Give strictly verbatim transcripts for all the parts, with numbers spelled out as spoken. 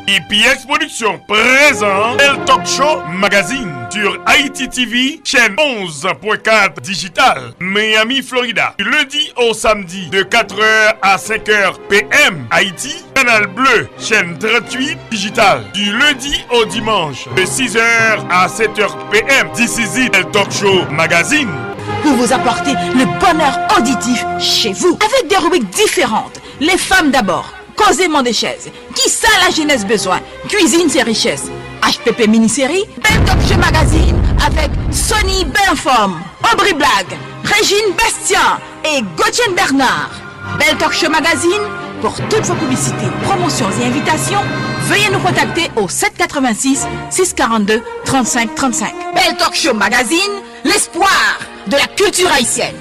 E P X Production présent Bel Talk Show Magazine sur Haïti T V, chaîne onze point quatre digital, Miami, Florida, du lundi au samedi de quatre heures à cinq heures P M Haïti, Canal Bleu, chaîne trente-huit digital, du lundi au dimanche de six heures à sept heures P M. This is it, Bel Talk Show Magazine. Pour vous apporter le bonheur auditif chez vous, avec des rubriques différentes. Les femmes d'abord, Koze Mande Chèz, Kisa Lajenès Bezwen, Kwizin se Richès, H P P Mini Seri, Bel Talk Show Magazine avec Sony Bel Anfòm, Aubry Blague, Régine Bastien et Gauthier Bernard. Bel Talk Show Magazine, pour toutes vos publicités, promotions et invitations, veuillez nous contacter au sept quatre-vingt-six, six quarante-deux, trente-cinq trente-cinq. Bel Talk Show Magazine, l'espoir de la culture haïtienne.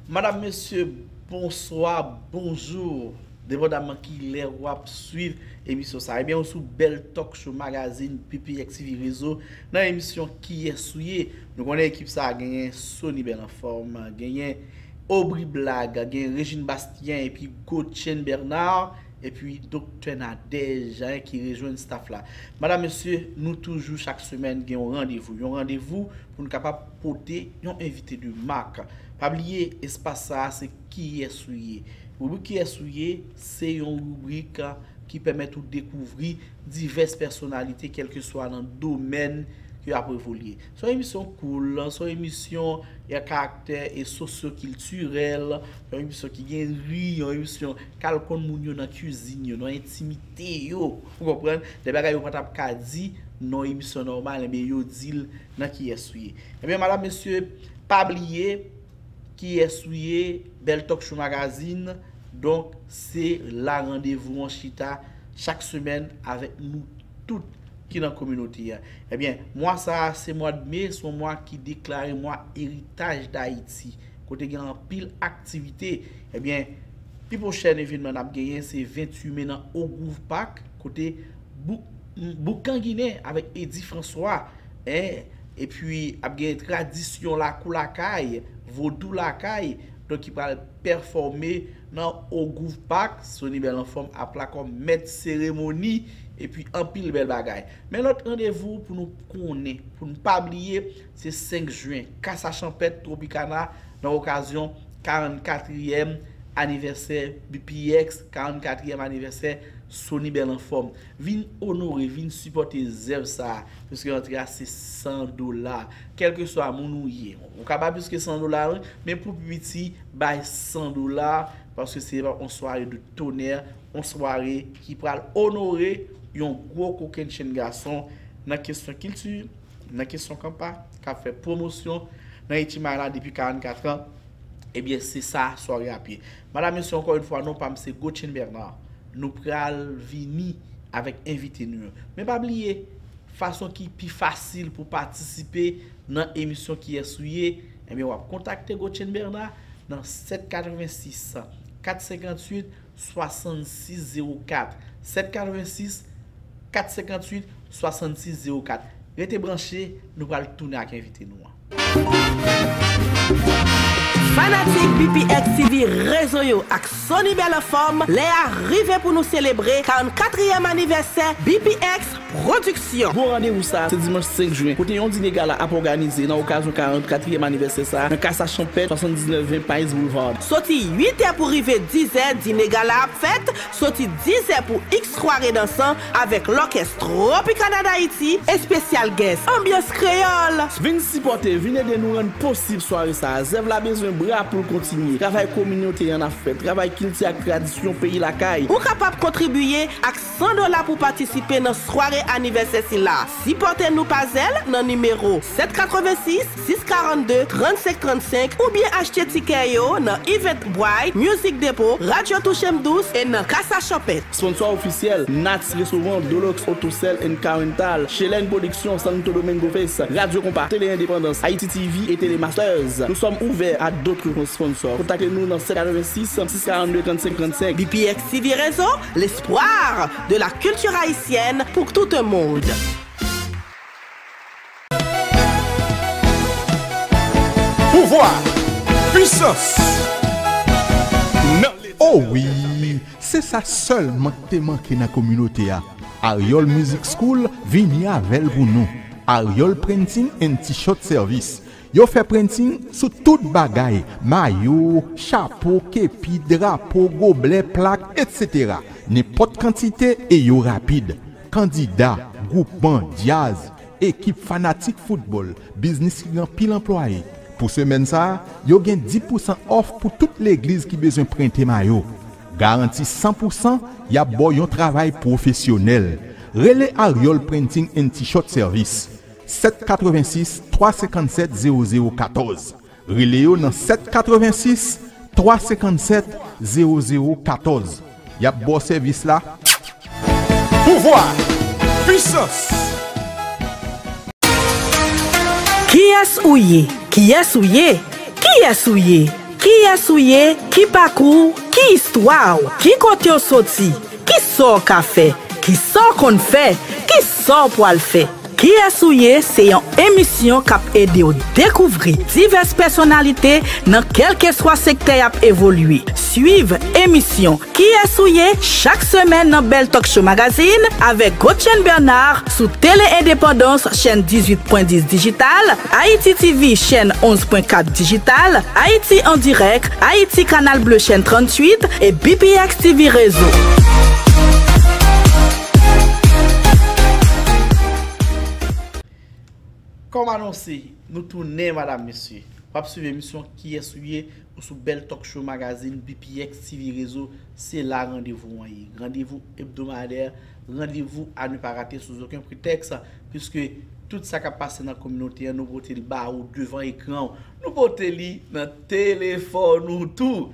Madam, mesye, bonswa, bonjou. Depandaman ki lè w ap swiv emisyon sa a. Ebyen, ou sou Bel Talk Show Magazine, P P X T V Rezo, nan emisyon Kiyès ou ye? Nou konnen ekip sa a genyen Sony Bel Anfòm, genyen Aubry Blague, genyen Régine Bastien epi Gauthier Bernard, epi Doktè Nadège, hein, ki rejwenn staff la. Madam, mesye, nou toujou chak semèn gen yon randevou. Yon randevou pou n kapab pote yon envite de mak. Pa bliye, espas sa a se Kiyès ou ye? Ribrik Kiyès ou ye? Se yon ribrik ki pèmèt ou dekouvri divès pèsonalite, kèlkeswa nan domèn ke y ap evolye. Se yon emisyon cool, se yon emisyon a karaktè e sosyokiltirèl, se yon emisyon ki gen ri, yon emisyon k al konn moun yo nan kizin yo, nan entimite yo. Ou konprann? De bagay yo pa t ap ka di nan emisyon nòmal, enben yo di l nan Kiyès ou ye? Ebyen, madam, mesye, pa bliye, Kiyès ou ye? Bel Talk Show Magazine. Donk, se la randevou an chita chak semèn avèk nou tout ki nan kominote a. Ebyen, mwa sa a, se mwa de me, se yon mwa ki deklare mwa eritaj Dayiti, kote gen anpil aktivite. Ebyen, pi pwochèn evènman n ap genyen, se venntuit me nan Ogwouv Pak, kote Bou-, Boukan Ginen avèk Eddy François, en, epi ap gen tradisyon lakou lakay, vodou lakay, donk ki pral pèfòme nan Ogwouv Pak. Sony Bel Anfòm ap la kòm mèt seremoni, epi anpil bèl bagay. Men lòt randevou pou nou konnen, pou nou pa bliye, se senk jen, Kasa Chanpèt Tropicana, nan okazyon karannkatriyèm anivèsè B P X, karannkatriyèm anivèsè Sony Bel Anfòm. Vin onore, vin sipòte zèv sa a, piske antre a se san dola. Kèlkeswa moun ou ye, ou ka bay plis ke san dola, wi, men pou pi piti, bay san dola, paske se yon sware de tonè, yon sware ki pral onore yon gwo kokennchenn gason nan kesyon kilti, nan kesyon kanpa, k ap fè pwomosyon nan Haiti Maryland depi karannkat an. Ebyen, se sa sware a ap ye. Madam, mesye, ankò yon fwa, non pa m se Gauthier Bernard. Nou pral vini avèk envite nou yo. Men pa bliye, fason ki pi fasil pou patisipe nan emisyon Kiyès ou ye, ebyen, w ap kontakte Gauthier Bernard nan sèt katrevensis, kat senkantuit, swasannsis zewo kat, sèt katrevensis, kat senkantuit, swasannsis zewo kat. Rete branche, nou pral tounen ak envite nou an. Fanatik B P X T V Rezo yo ak Sony Bel Anfòm, lè a rive pou nou selebre karannkatriyèm anivèsè B P X Pwodiksyon. Gwo randevou sa a se dimanch senk jen, kote yon dine gala ap òganize nan okazyon karannkatriyèm anivèsè sa a nan Kasa Chanpèt, swasanndiznèf ven Paris Boulevard. Soti uit è pou rive diz è, dine gala ap fèt. Soti diz è pou X Sware Dansan avèk lòkès Tropicana Dayiti, espesyal guest, anbyans kreyòl. Vin sipòte, vin ede nou rann posib sware sa a. Zèv la bezwen bra pou l kontinye. Travay kominote an ap fè, travay kilti ak tradisyon peyi lakay. Ou kapab kontribiye ak san dola pou patisipe nan sware anivèsè sila. Sipòte nou pa zèl nan nimewo sèt katrevensis, sis karannde, trannsenk trannsenk oubyen achte tikè yo nan Eventbrite, Music Depot, Radyo Touche M Dous e nan Kasa Chanpèt. Sponsor ofisyèl, Nats Restaurant, Dolox Auto Sale and Car Rental, Chelène Production, Santo Domingo Fest, Radio Compas, Télé Indépendance, Haïti T V et Télé Masters. Nous sommes ouverts à d'autres sponsors. Kontakte nou nan sèt katrevensis, sis karannde, trannsenk trannsenk. B P X T V Rezo, l'espoir de la culture haïtienne pour tout un monde. Pouvwa, pwisans, nan leta. Oh wi, Se sa sèlman k te manke nan kominote a. Aryol Music School vini avè l pou nou. Aryol Printing and T-shirt Service. Yo fè printing sou tout bagay, mayo, chapo, kepi, drapo, goblè, plak, etsetera. Nenpòt kantite e yo rapid. Kandida, gwoupman, djaz, ekip fanatik foutbòl, biznis ki gen anpil anplwaye. Pou semèn sa a, yo gen dis pousan òf pou tout legliz ki bezwen prente mayo. Garanti san pousan, y ap ba w yon travay pwofesyonèl. Rele Aryol Printing and T-shirt Service, sèt katrevensis, twa senkannsèt, zewo zewo katòz. Rele yo nan sèt katrevensis, twa senkannsèt, zewo zewo katòz. Y ap ba w sèvis la. Pouvwa! Pwisans! Kiyès ou ye? Kiyès ou ye? Kiyès ou ye? Kiyès ou ye? Ki pakou w? Ki istwa w? Ki kote w soti? Ki sa w ka fè? Ki sa w konn fè? Ki sa w pwal fè? Kiyès ou ye? Se yon emisyon k ap ede w dekouvri divès pèsonalite nan kèlkeswa sektè y ap evolye. Swiv emisyon Kiyès ou ye? Chak semèn nan Bèl Talk Show Magazine avèk Gotchen Bernard sou Tele Endepandans, chèn dizuit pwen dis dijital, Haiti T V, chèn onz pwen kat dijital, Haiti en direct, Haiti Canal Bleu, chèn tranntuit, e B P X T V Réseau. Kòm anonse, nou tounen, madam, mesye. W ap swiv emisyon Kiyès ou ye? Ou sou Bèl Talk Show Magazine, B P X T V Réseau, se la randevou an ye. Randevou ebdomadè, randevou à ne pas rater sous aucun prétexte, puisque tout sa k ap pase nan kominote an, nou pote l ba ou devan ekran w. Nou pote li nan telefòn ou tou.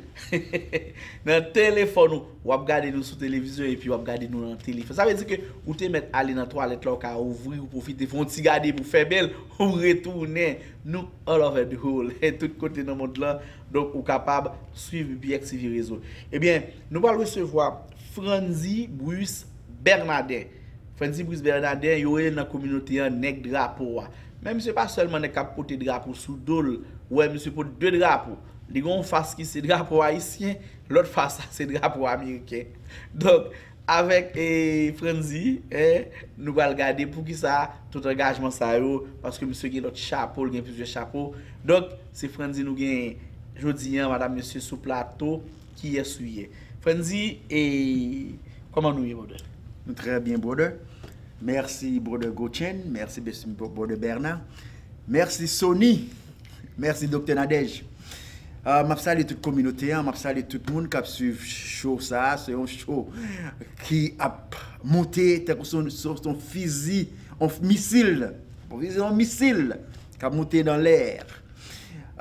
Nan telefòn ou. W ap gade nou sou televizyon epi w ap gade nou nan telefòn. Sa vle di ke ou te mèt ale nan twalèt la, ou ka ouvri, ou pwofite fè yon ti gade pou fè bèl, ou retounen. Nou all over the world, tout kote nan mond lan. Donk, ou kapab swiv B P X T V Réseau. Ebyen, nou pral resevwa Frandy Bruce Bernardin. Frandy Brice Bernardin, yo rele l nan kominote an nèg drapo a. Men misye pa sèlman nèg k ap pote drapo sou do l. Ou wè misye pote de drapo. Li gen yon fas ki se drapo ayisyen, lòt fas la se drapo ameriken. Donk, avèk, eh, Frandy, eh, nou pral gade poukisa tout angajman sa yo, paske misye gen lòt chapo, l gen plizyè chapo. Donk, se Frandy nou gen jodi a, madam, mesye, sou plato. Kiyès ou ye? Frandy, e kòman nou ye, brother? Nou trè byen, brother. Mèsi, brother Gotchen. Mèsi, bes-, brother Bernard. Mèsi, Sony. Mèsi, Doktè Nadège. Ah, m ap salye tout kominote an, m ap salye tout moun k ap swiv show sa a. Se yon show ki ap monte tankou se yon, se yon, se yon fizi, yon misil. Yon fizi, yon misil k ap monte nan lè.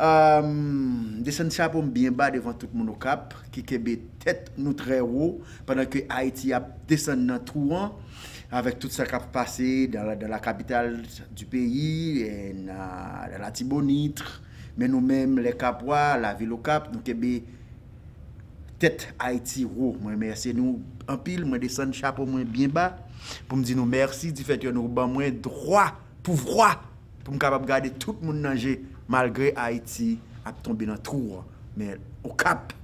Euh, m desann chapo m byen ba devan tout moun Okap ki kenbe tèt nou trè wo pandan ke Ayiti ap desann nan twou an avèk tout sa k ap pase dans la, dans la capitale du pays, et na, dans Latibonit. Men nou menm, lè Kapwa, lavil Okap, nou kenbe tèt Ayiti wo. Mwen remèsye nou anpil, mwen desann chapo mwen byen ba pou m di nou mèsi difèt ke nou ban mwen dwa, pouvwa, pou m kapab gade tout moun nan je, malgre Ayiti ap tonbe nan twou an. Men Okap,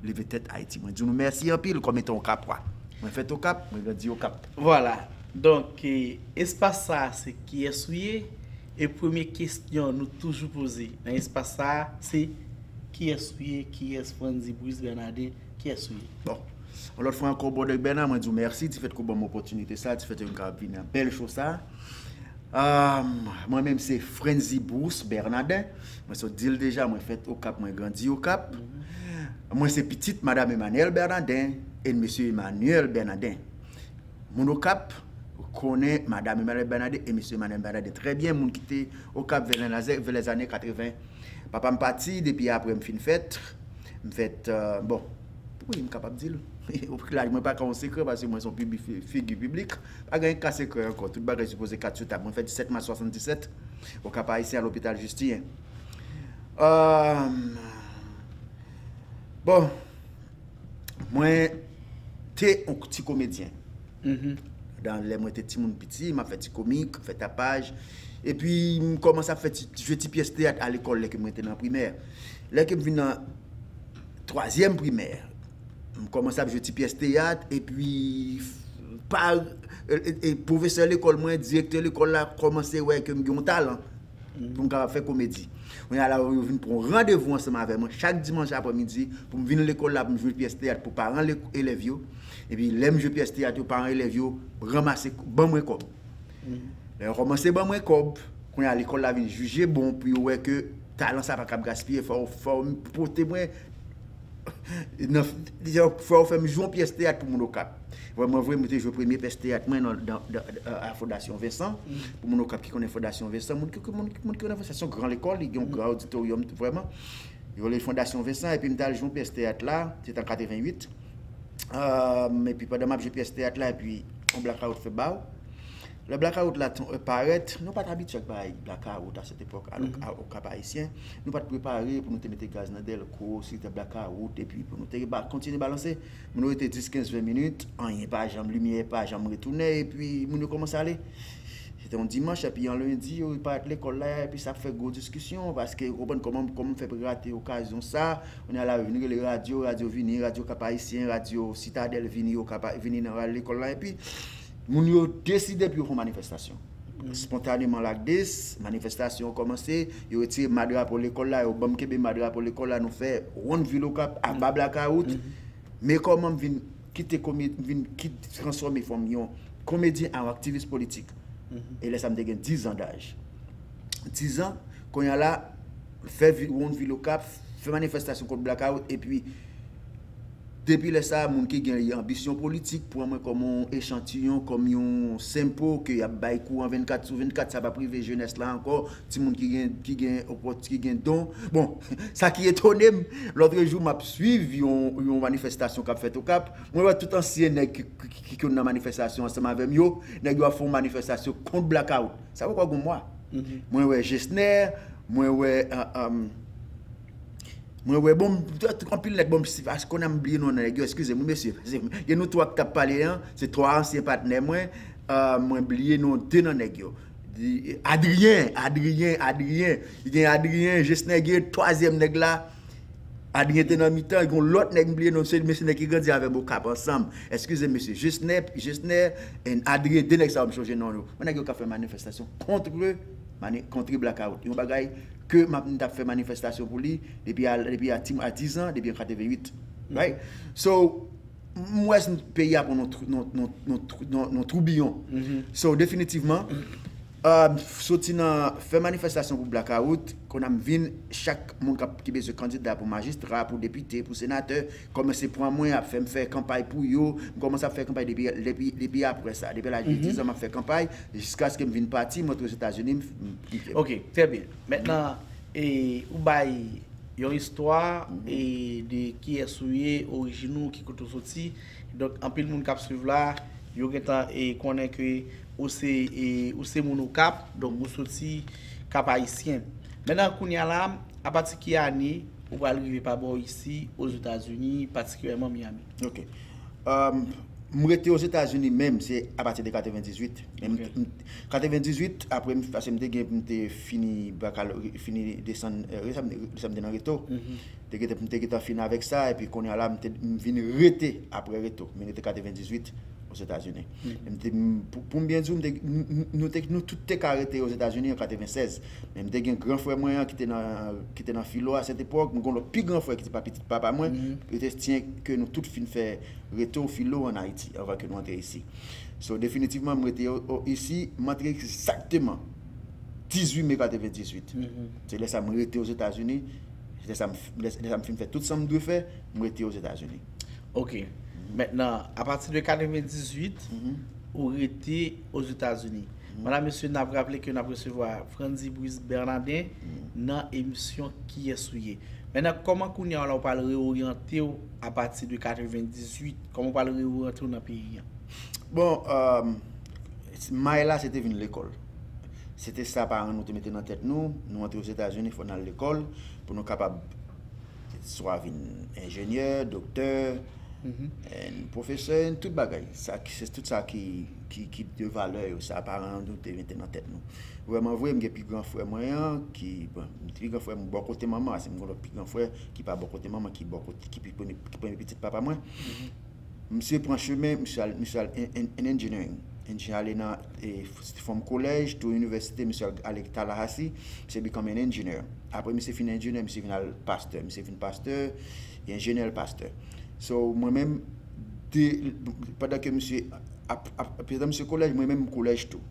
leve tèt Ayiti. Mwen di nou mèsi anpil kòm etan Okapwa. Mwen fèt Okap, mwen grandi Okap. Vwala. Donk, eh, espas sa a se kiyès ou ye? E premye kesyon nou toujou poze nan espas sa a se kiyès ou ye? Kiyès Frandy Brice Bernardin? Kiyès ou ye? Bon, yon lòt fwa ankò, brother Bernard, mwen di w mèsi difèt ke w ban m opòtinite sa, difèt ke m kapab vin nan bèl show sa. Ah, mwen menm se Frandy Bruce Bernardin. Mwen sot di l deja, mwen fèt Okap, mwen grandi Okap. Mwen se pitit Madam Emmanuel Bernardin e Mesye Emmanuel Bernardin. Moun Okap konnen Madam Emmanuel Bernardin e Mesye Emmanuel Bernardin trè byen. Moun ki te Okap vè lè, vè lèzane katreven. Papa m pati depi apre m fin fèt. M fèt, euh, bon, wi, m kapab di l. Laj mwen pa ka yon sekrè paske mwen se yon pibi-, fi-, figi piblik. Pa gen anyen k ka sekrè ankò. Tout bagay sipoze kat sou tab. Mwen fèt disèt mas swasanndisèt, Okap Ayisyen, a lopital Justin. Euh, bon, mwen te yon ti komedyen. Mhm. Dan lè mwen te timoun piti, m ap fè ti komik, fè tapaj. Epi m kòmanse ap fè ti, jwe ti pyès teyat a lekòl lè ke mwen te nan primè. Lè ke m vin nan twazyèm primè, M kòmanse ap jwe ti pyès teyat, epi pa, e, e, e, pwofesè lekòl mwen, direktè lekòl la kòmanse wè ke m gen yon talan pou m kapab fè komedi. Kounye a la, yo vin pran randevou ansanm avè mwen chak dimanch aprèmidi pou m vin lekòl la, pou m jwe pyès teyat pou paran le- elèv yo. Epi lè m jwe pyès teyat yo, paran elèv yo ranmase, ban mwen kòb. Lè yo kòmanse ban mwen kòb, kounye a lekòl la vin jije bon pou yo wè ke talan sa pa kab gaspiye, fò, fò m pote mwen nan, fò yo fè m jwe yon pyès teyat pou moun Okap. Vrèman vre, mwen te jwe premye pyès teyat mwen nan, nan, nan, a Fondasyon Vensan. Pou moun Okap ki konnen Fondasyon Vensan, moun ki, moun, moun ki konnen Vensan, se yon gran lekòl, li gen yon gran oditoryòm, vrèman. Yo rele Fondasyon Vensan, epi m t al jwe yon pyès teyat la, se te an katrevenwit. Epi pandan m ap jwe pyès teyat la, epi yon blakawout fè ba w. Lè blakawout la parèt, nou pa t abitye ak bagay blakawout a sèt epòk a, a Okap Ayisyen. Nou pa t prepare pou nou te mete gaz nan dèlko, si te blakawout, epi pou nou te ba, kontinye balanse. Moun yo rete dis, kenz, ven minit, anyen pa janm, limyè pa janm retounen, epi moun yo kòmanse ale. Se te yon dimanch, epi yon lendi, yo parèt lekòl la, epi sa ap fè gwo diskisyon, paske yo konprann kòman, kòman m fè pou rate okazyon sa. Kounye a la, yo vin rele radyo, radyo vini, radyo Kap Ayisyen, radyo Sitadèl vini, yo Kap, vini nan lekòl la, epi moun yo deside pou yo fè yon manifestasyon. Spontaneman, Lagdes, manifestasyon an kòmanse, yo retire ma drapo lekòl la, yo ban m kenbe ma drapo lekòl la, nou fè wonn vil Okap, aba blakawout. Men kòman m vin kite komedi, m vin kit, transfòme fòm yon komedyen a yon aktivis politik. E lè sa m te gen dizan daj. Dizan, kounye a la, fè vi- wonn vil Okap, fè manifestasyon kont blakawout, epi depi lè sa, moun ki gen anbisyon politik pran mwen kòm yon echantiyon, kòm yon senpo ke y ap bay kou an vennkat sou vennkat, sa p ap rive jenès la ankò, timoun ki gen, ki gen opòt-, ki gen don. Bon, sa ki etone m, lòtrejou, m ap swiv yon, yon manifestasyon k ap fèt Okap. Mwen wè tout ansyen nèg ki, ki, ki, ki nan manifestasyon ansanm avè m yo, nèg yo ap fè yon manifestasyon kont blakawout. Sa poko gen yon mwa. Mwen wè Jesner, mwen wè, euh, euh, mwen wè, bon, anpil nèg, bon, si, paske kounye a m bliye non nèg yo, eskize m, wi, mesye. Gen nou twa k t ap pale an, se twa ansyen patnè mwen, euh, mwen bliye non de nan nèg yo. Adrien, Adrien, Adrien. Gen Adrien, Jesner, gen twazyèm nèg la. Adrien te nan mitan, gen yon lòt nèg m bliye non, se mesye nèg ki grandi avè m Okap ansanm. Eskize mesye, Jesner, Jesner and Adrien, de nèg sa yo m chonje non yo. Men nèg yo ka fè manifestasyon kont, mani-, kont blakawout. Yon bagay ke m ap, m t ap fè manifestasyon pou li depi a, depi a ti, a dizan, depi an katrevenwit. Right? So, m wè si peyi a pran non, non, non, non, non, non toubiyon. So, definitivman, euh, soti nan fè manifestasyon pou blakawout, kounye a m vin chak moun k ap, ki bezwen kandida pou majistra, pou depite, pou senatè, kòmanse pran mwen, ap fè m fè kanpay pou yo. M kòmanse ap fè kanpay depi, depi, depi apre sa. Depi laj de dizan, m ap fè kanpay, jiskaske m vin pati, m antre Ozetazini, m, m, m kite. Ok, trè byen. Mentnan, e, ou bay yon istwa, e, de kiyès ou ye, orijin ou, ki kote ou soti. Donk, anpil moun k ap swiv la, yo gentan, e, konnen ke ou se, e, ou se moun Okap, donk ou soti Kap Ayisyen. Mentnan, kounye a la, apati ki ane ou pral rive pa bò isi, Ozetazini, patikilyèman Miami? Ok. Um, m rete Ozetazini menm, se apati de katrevendizuit. Men m, ok, m, katrevendizuit, apre m, paske m te gen, m te fini bakalo-, fini desann, eh, sa m, sa m te nan Reto. Mhm. Te gentan, m te gentan fini avèk sa, epi kounye a la, m te, m vin rete apre Reto. M rete katrevendizuit Ozetazini. Mhm. M te, m, pou, pou m byen di w, m te, m, m, nou te, nou tout te ka rete Ozetazini an katrevensèz. Men m te gen gran frè mwen an ki te nan, ki te nan filo a sèt epòk. M gen yon lòt pi gran frè ki se pa pitit papa mwen. Mhm. Li te siyen ke nou tout fin fè Reto filo ann Ayiti, anvan ke nou antre isi. So, definitivman, m rete o, o, isi, m antre egzakteman dizuit me katrevendizuit. Mhm. Se lè sa m rete Ozetazini, se lè sa m, lè, lè sa m fin fè tout sa m dwe fè, m rete Ozetazini. Ok. Mhm. Mentnan, apati de katrevendizuit, mhm, ou rete Ozetazini. Mhm. Medam, mesye, n ap raple ke n ap resevwa Frandy Brice Bernardin, mhm, nan emisyon Kiyès ou ye? Mentnan, kòman kounye a la ou pral reoryante w apati de katrevendizuit? Kòman ou pral reoryante w nan peyi a? Bon, euh, may la se te vin lekòl. Se te sa paran nou te mete nan tèt nou. Nou antre Ozetazini, fò n al lekòl pou nou kapab swa vin enjenyè, doktè, And pwofesè, and tout bagay. Sa ki, se tout sa ki, ki, ki de valè yo, sa paran an nou te mete nan tèt nou. Vrèman vre, m gen pi gran frè mwen an, ki, bon, pi gran frè m bò kote manman, se m gen lòt pi gran frè ki pa bò kote manman, ki bò kote, ki pi premye, ki premye pitit papa mwen. Misye pran chemen, misye al, misye al en, en, en engineering. Misye ale nan, e, from college to university, misye al, ale Tallahassee, misye become an engineer. Apre misye fin engineer, misye vin al pastè, misye vin pastè, e enjenyè pastè. So, mwen menm, de, pandan ke misye ap, ap, pandan misye kolèj, mwen menm kolèj tou.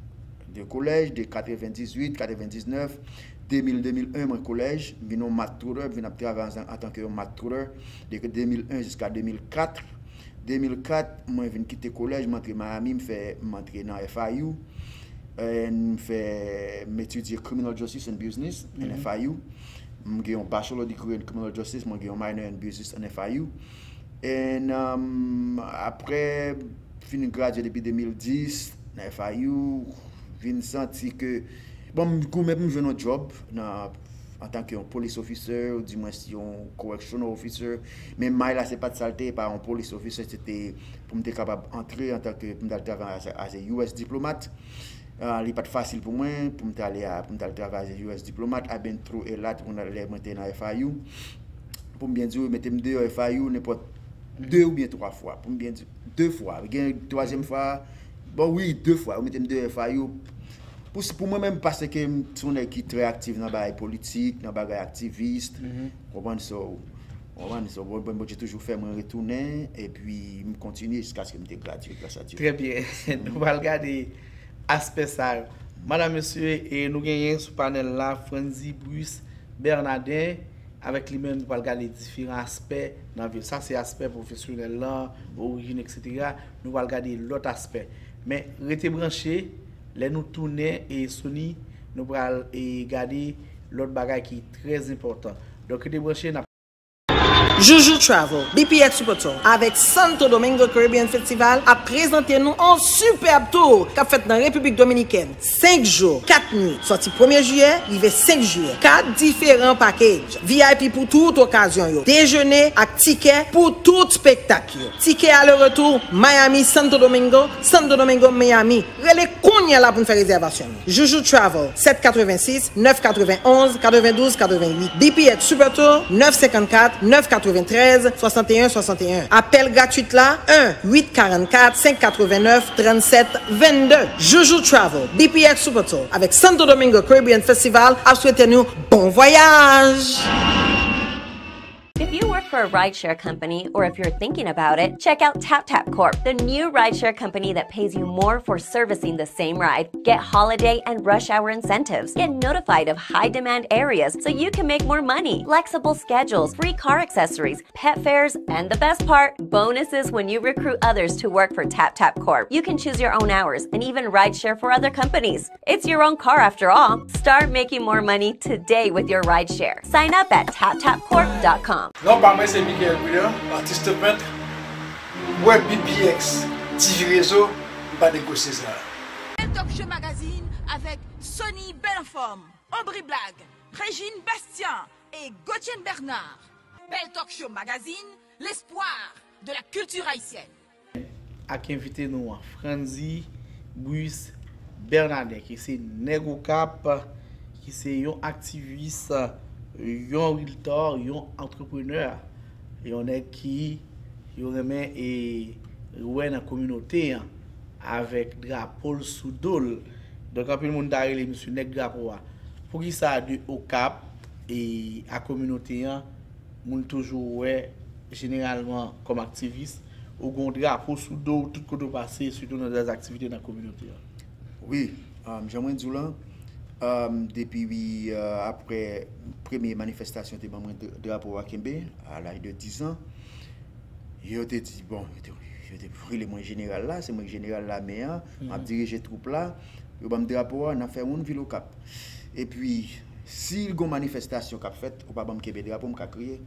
De kolèj, de katrevendizuit, katrevendiznèf, de mil, de mil en, mwen kolèj, m vin yon math tutor, m vin ap travay an, antanke yon math tutor, de de mil en jiska de mil kat. De mil kat, mwen vin kite kolèj, m antre Miami, m fè, m antre nan F I U, and m fè, m etidye Criminal Justice and Business in F I U. M gen yon bachelor degree in Criminal Justice, mwen gen yon minor in Business in F I U. And, um, apre, fin gradye depi de mil dis nan F I U, vin santi ke, bon, m goumen pou m jwenn yon job nan, antanke yon police officer, ou dimwens yon correctional officer. Men may la, se pa t sa l te ye, pa yon police officer, se te pou m te kapab antre antanke, pou m t al travay as a, as a U S diplomat. Ah, li pa t fasil pou mwen, pou m t ale a, pou m t al travay as a U S diplomat. I've been through a lot, pou m, lè mwen te nan F I U. Pou m byen di w, yo mete m deyò F I U nenpòt de oubyen twa fwa. Pou m byen di, de fwa. Gen twazyèm fwa, bon, wi, de fwa. Yo mete m deyò F I U. Pou, pou mwen menm, paske m se yon nèg ki trè aktif nan bagay politik, nan bagay aktivis, konprann? So, konprann? So, bon, bon, Bondye toujou fè mwen retounen, epi m kontinye jiskaske m te gradye, gras a Dye. Trè byen. Nou pral gade aspè sa yo. Madanm, mesye, e nou genyen sou panèl la Franzy Bruce Bernardin. Avèk li menm, nou pral gade diferan aspè nan vi l. Sa se aspè pwofesyonèl lan, orijin, etsetera. Nou pral gade lòt aspè. Men rete branche, lè nou tounen, e Sony, nou pral, e gade lòt bagay ki trè enpòtan. Donk, rete branche, n ap Joujou Travel, B P X Supertour avèk Santo Domingo Caribbean Festival ap prezante nou on sipèb tour k ap fèt nan Repiblik Dominikèn. Senk jou, kat nwit, sòti premye jiyè rive senk jiyè. Kat diferan package V I P pou tout okazyon yo, dejene ak tikè pou tout spektak yo. Tikè ale retou Miami, Santo Domingo, Santo Domingo, Miami. Rele kounye a la pou n fè rezèvasyon nou. Joujou Travel, sèt katrevensis, nèf katrevenonz, katrevendouz, katrevenwit. B P X Supertour, nèf senkannkat, nèf katreventrèz, swasanteyen, swasanteyen. Apèl gratwit la, en uit karannkat, senk katrevenèf, trannsèt vennde. Joujou Travel, B P X Supertour, avèk Santo Domingo Caribbean Festival, ap swete nou bon vwayaj! If you work for a rideshare company or if you're thinking about it, check out TapTap Corp, the new rideshare company that pays you more for servicing the same ride. Get holiday and rush hour incentives. Get notified of high demand areas so you can make more money. Flexible schedules, free car accessories, pet fairs, and the best part, bonuses when you recruit others to work for TapTap Corp. You can choose your own hours and even rideshare for other companies. It's your own car after all. Start making more money today with your rideshare. Sign up at tap tap corp dot com. Non pa mwen se Michael Prudent, atis pent, wè B P X, T V Rezo, m pa negosye sa. Bèl Talk Show Magazine avèk Sony Bèl Anfòm, Ambry Blague, Régine Bastien et Gauthier Bernard. Bèl Talk Show Magazine, l'espoir de la culture haïtienne. Ak envite nou an, Franzy Bruce Bernardin, ki se nèg Okap, ki se yon aktivis, yon realtor, yon antreprenè, yon nèg ki yo renmen e wè nan kominote an avèk drapo l sou do l. Donk, anpil moun ta rele misye nèg drapo a. Poukisa de Okap e a kominote an, moun toujou wè, jeneralman, kòm aktivis, ou gen yon drapo sou do w tout kote w pase, sitou nan dèzaktivite nan kominote an? Wi, um, jan mwen di w lan, um, depi, wi, uh, apre premye manifestasyon te ban mwen dra-, drapo a kenbe, a laj de diz an, yo te di, bon, yo te, yo te rele mwen jeneral la, se mwen ki jeneral lame an, m ap dirije twoup la, yo ban m drapo a, n ap fè woun vil Okap. Epi, si l gon manifestasyon k ap fèt, ou pa ban m kenbe drapo, m ka kriye.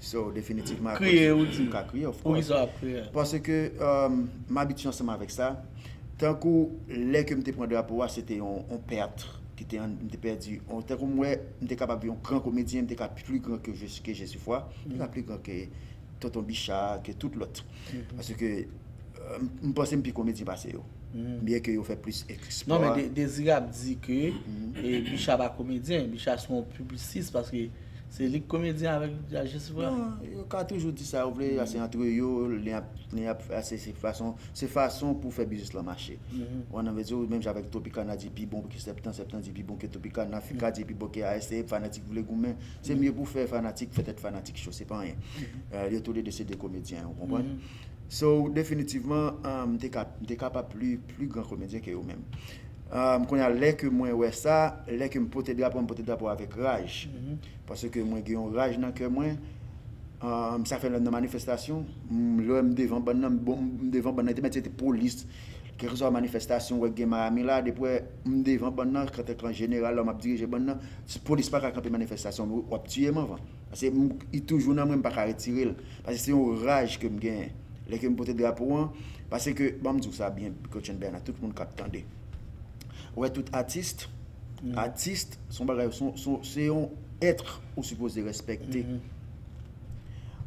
So, definitivman, kriye, ou di? M ka kriye, of course. Poukisa w ap kriye? Paske, um, m abitye ansanm avèk sa. Tankou lè ke m te pran drapo a, se te yon, yon pèt ki te an, m te pèdi. Yon, tankou m wè, m te kapab yon gran komedyen, m te ka pli gran ke Jezi, ke Jezi Fwa, m te ka pli gran ke Tonton Bicha, ke tout lòt. Paske, euh, m, m panse m pi komedyen pase yo. Byen ke yo fè plis eksplwa. Non, men De- Dezirab di ke e, Bicha pa komedyen, Bicha se yon piblisist paske se li k komedyen avèk Jesifra. Non, yo ka toujou di sa yo vle, se antre yo, li ap, li ap, se, se fason, se fason pou fè biznis lan mache. Ou konprann, vle di, menm jan avèk Tropicana di pi bon ke Septan, Septan di pi bon ke Tropicana, Fika di pi bon ke A S T, fanatik vle goumen. Se mye pou fè fanatik, fè tèt fanatik cho, se pa anyen. Euh, yo toulede se de komedyen, ou konprann? So, definitivman, euh, m te ka, m te kapab pli, pli gran komedyen ke yo menm. Euh, kounye a, lè ke mwen wè sa, lè ke m pote drapo, m pote drapo avèk raj. Paske mwen gen yon raj nan kè mwen. Euh, sa fè lè m nan manifestasyon, m, lè m devan bann nan, m bon, m devan bann nan, te mèt se te polis, kèlkeswa manifestasyon, wè gen Miami la, depi wè m devan bann nan, kantan kan jeneral la, m ap dirije bann nan, si polis pa ka kanpe manifestasyon, w ap tiye m anvan. Paske m, li toujou nan mwen, m pa ka retire l. Paske se yon raj ke m genyen. Lè ke m pote drapo an, paske, ban m di w sa byen, Coach Bernard, tout moun k ap tande. Ou wè tout atis, atis, se yon bagay, se yon, se yon, se yon èt ou sipoze respekte.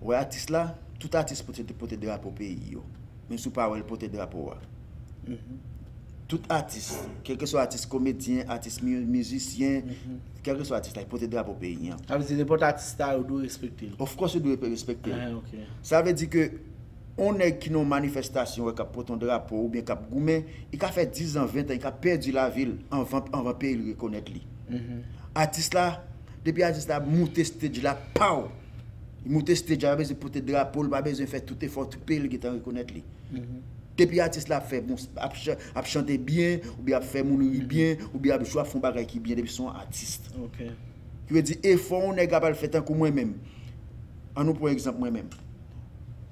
Ou wè atis la, tout atis pote, pote drapo peyi yo. Men si w pa wè l pote drapo a. Tout atis, kèlkeswa atis komedyen, atis mi- mizisyen, kèlkeswa atis la, li pote drapo peyi an. Sa vle di nenpòt atis sa yo dwe respekte l. Of course, yo dwe respekte l. Ah, ok. Sa vle di ke yon nèg ki nan yon manifestasyon, wè, k ap pote yon drapo oubyen k ap goumen, li ka fè diz an, ven an, li ka pèdi lavi l anvan, anvan peyi l rekonèt li. Atis la, depi atis la moute stage la, paw! Li moute stage la, pa bezwen pote drapo, li pa bezwen fè tout efò, tout peyi l gentan rekonèt li. Depi atis la ap fè bon, ap, chan- ap chante byen, oubyen ap fè moun ri byen, oubyen ap jwe, ap fè yon bagay ki byen, depi se yon atis. Ki vle di efò yon nèg ap al fè tankou mwen menm. An nou pran egzanp mwen menm.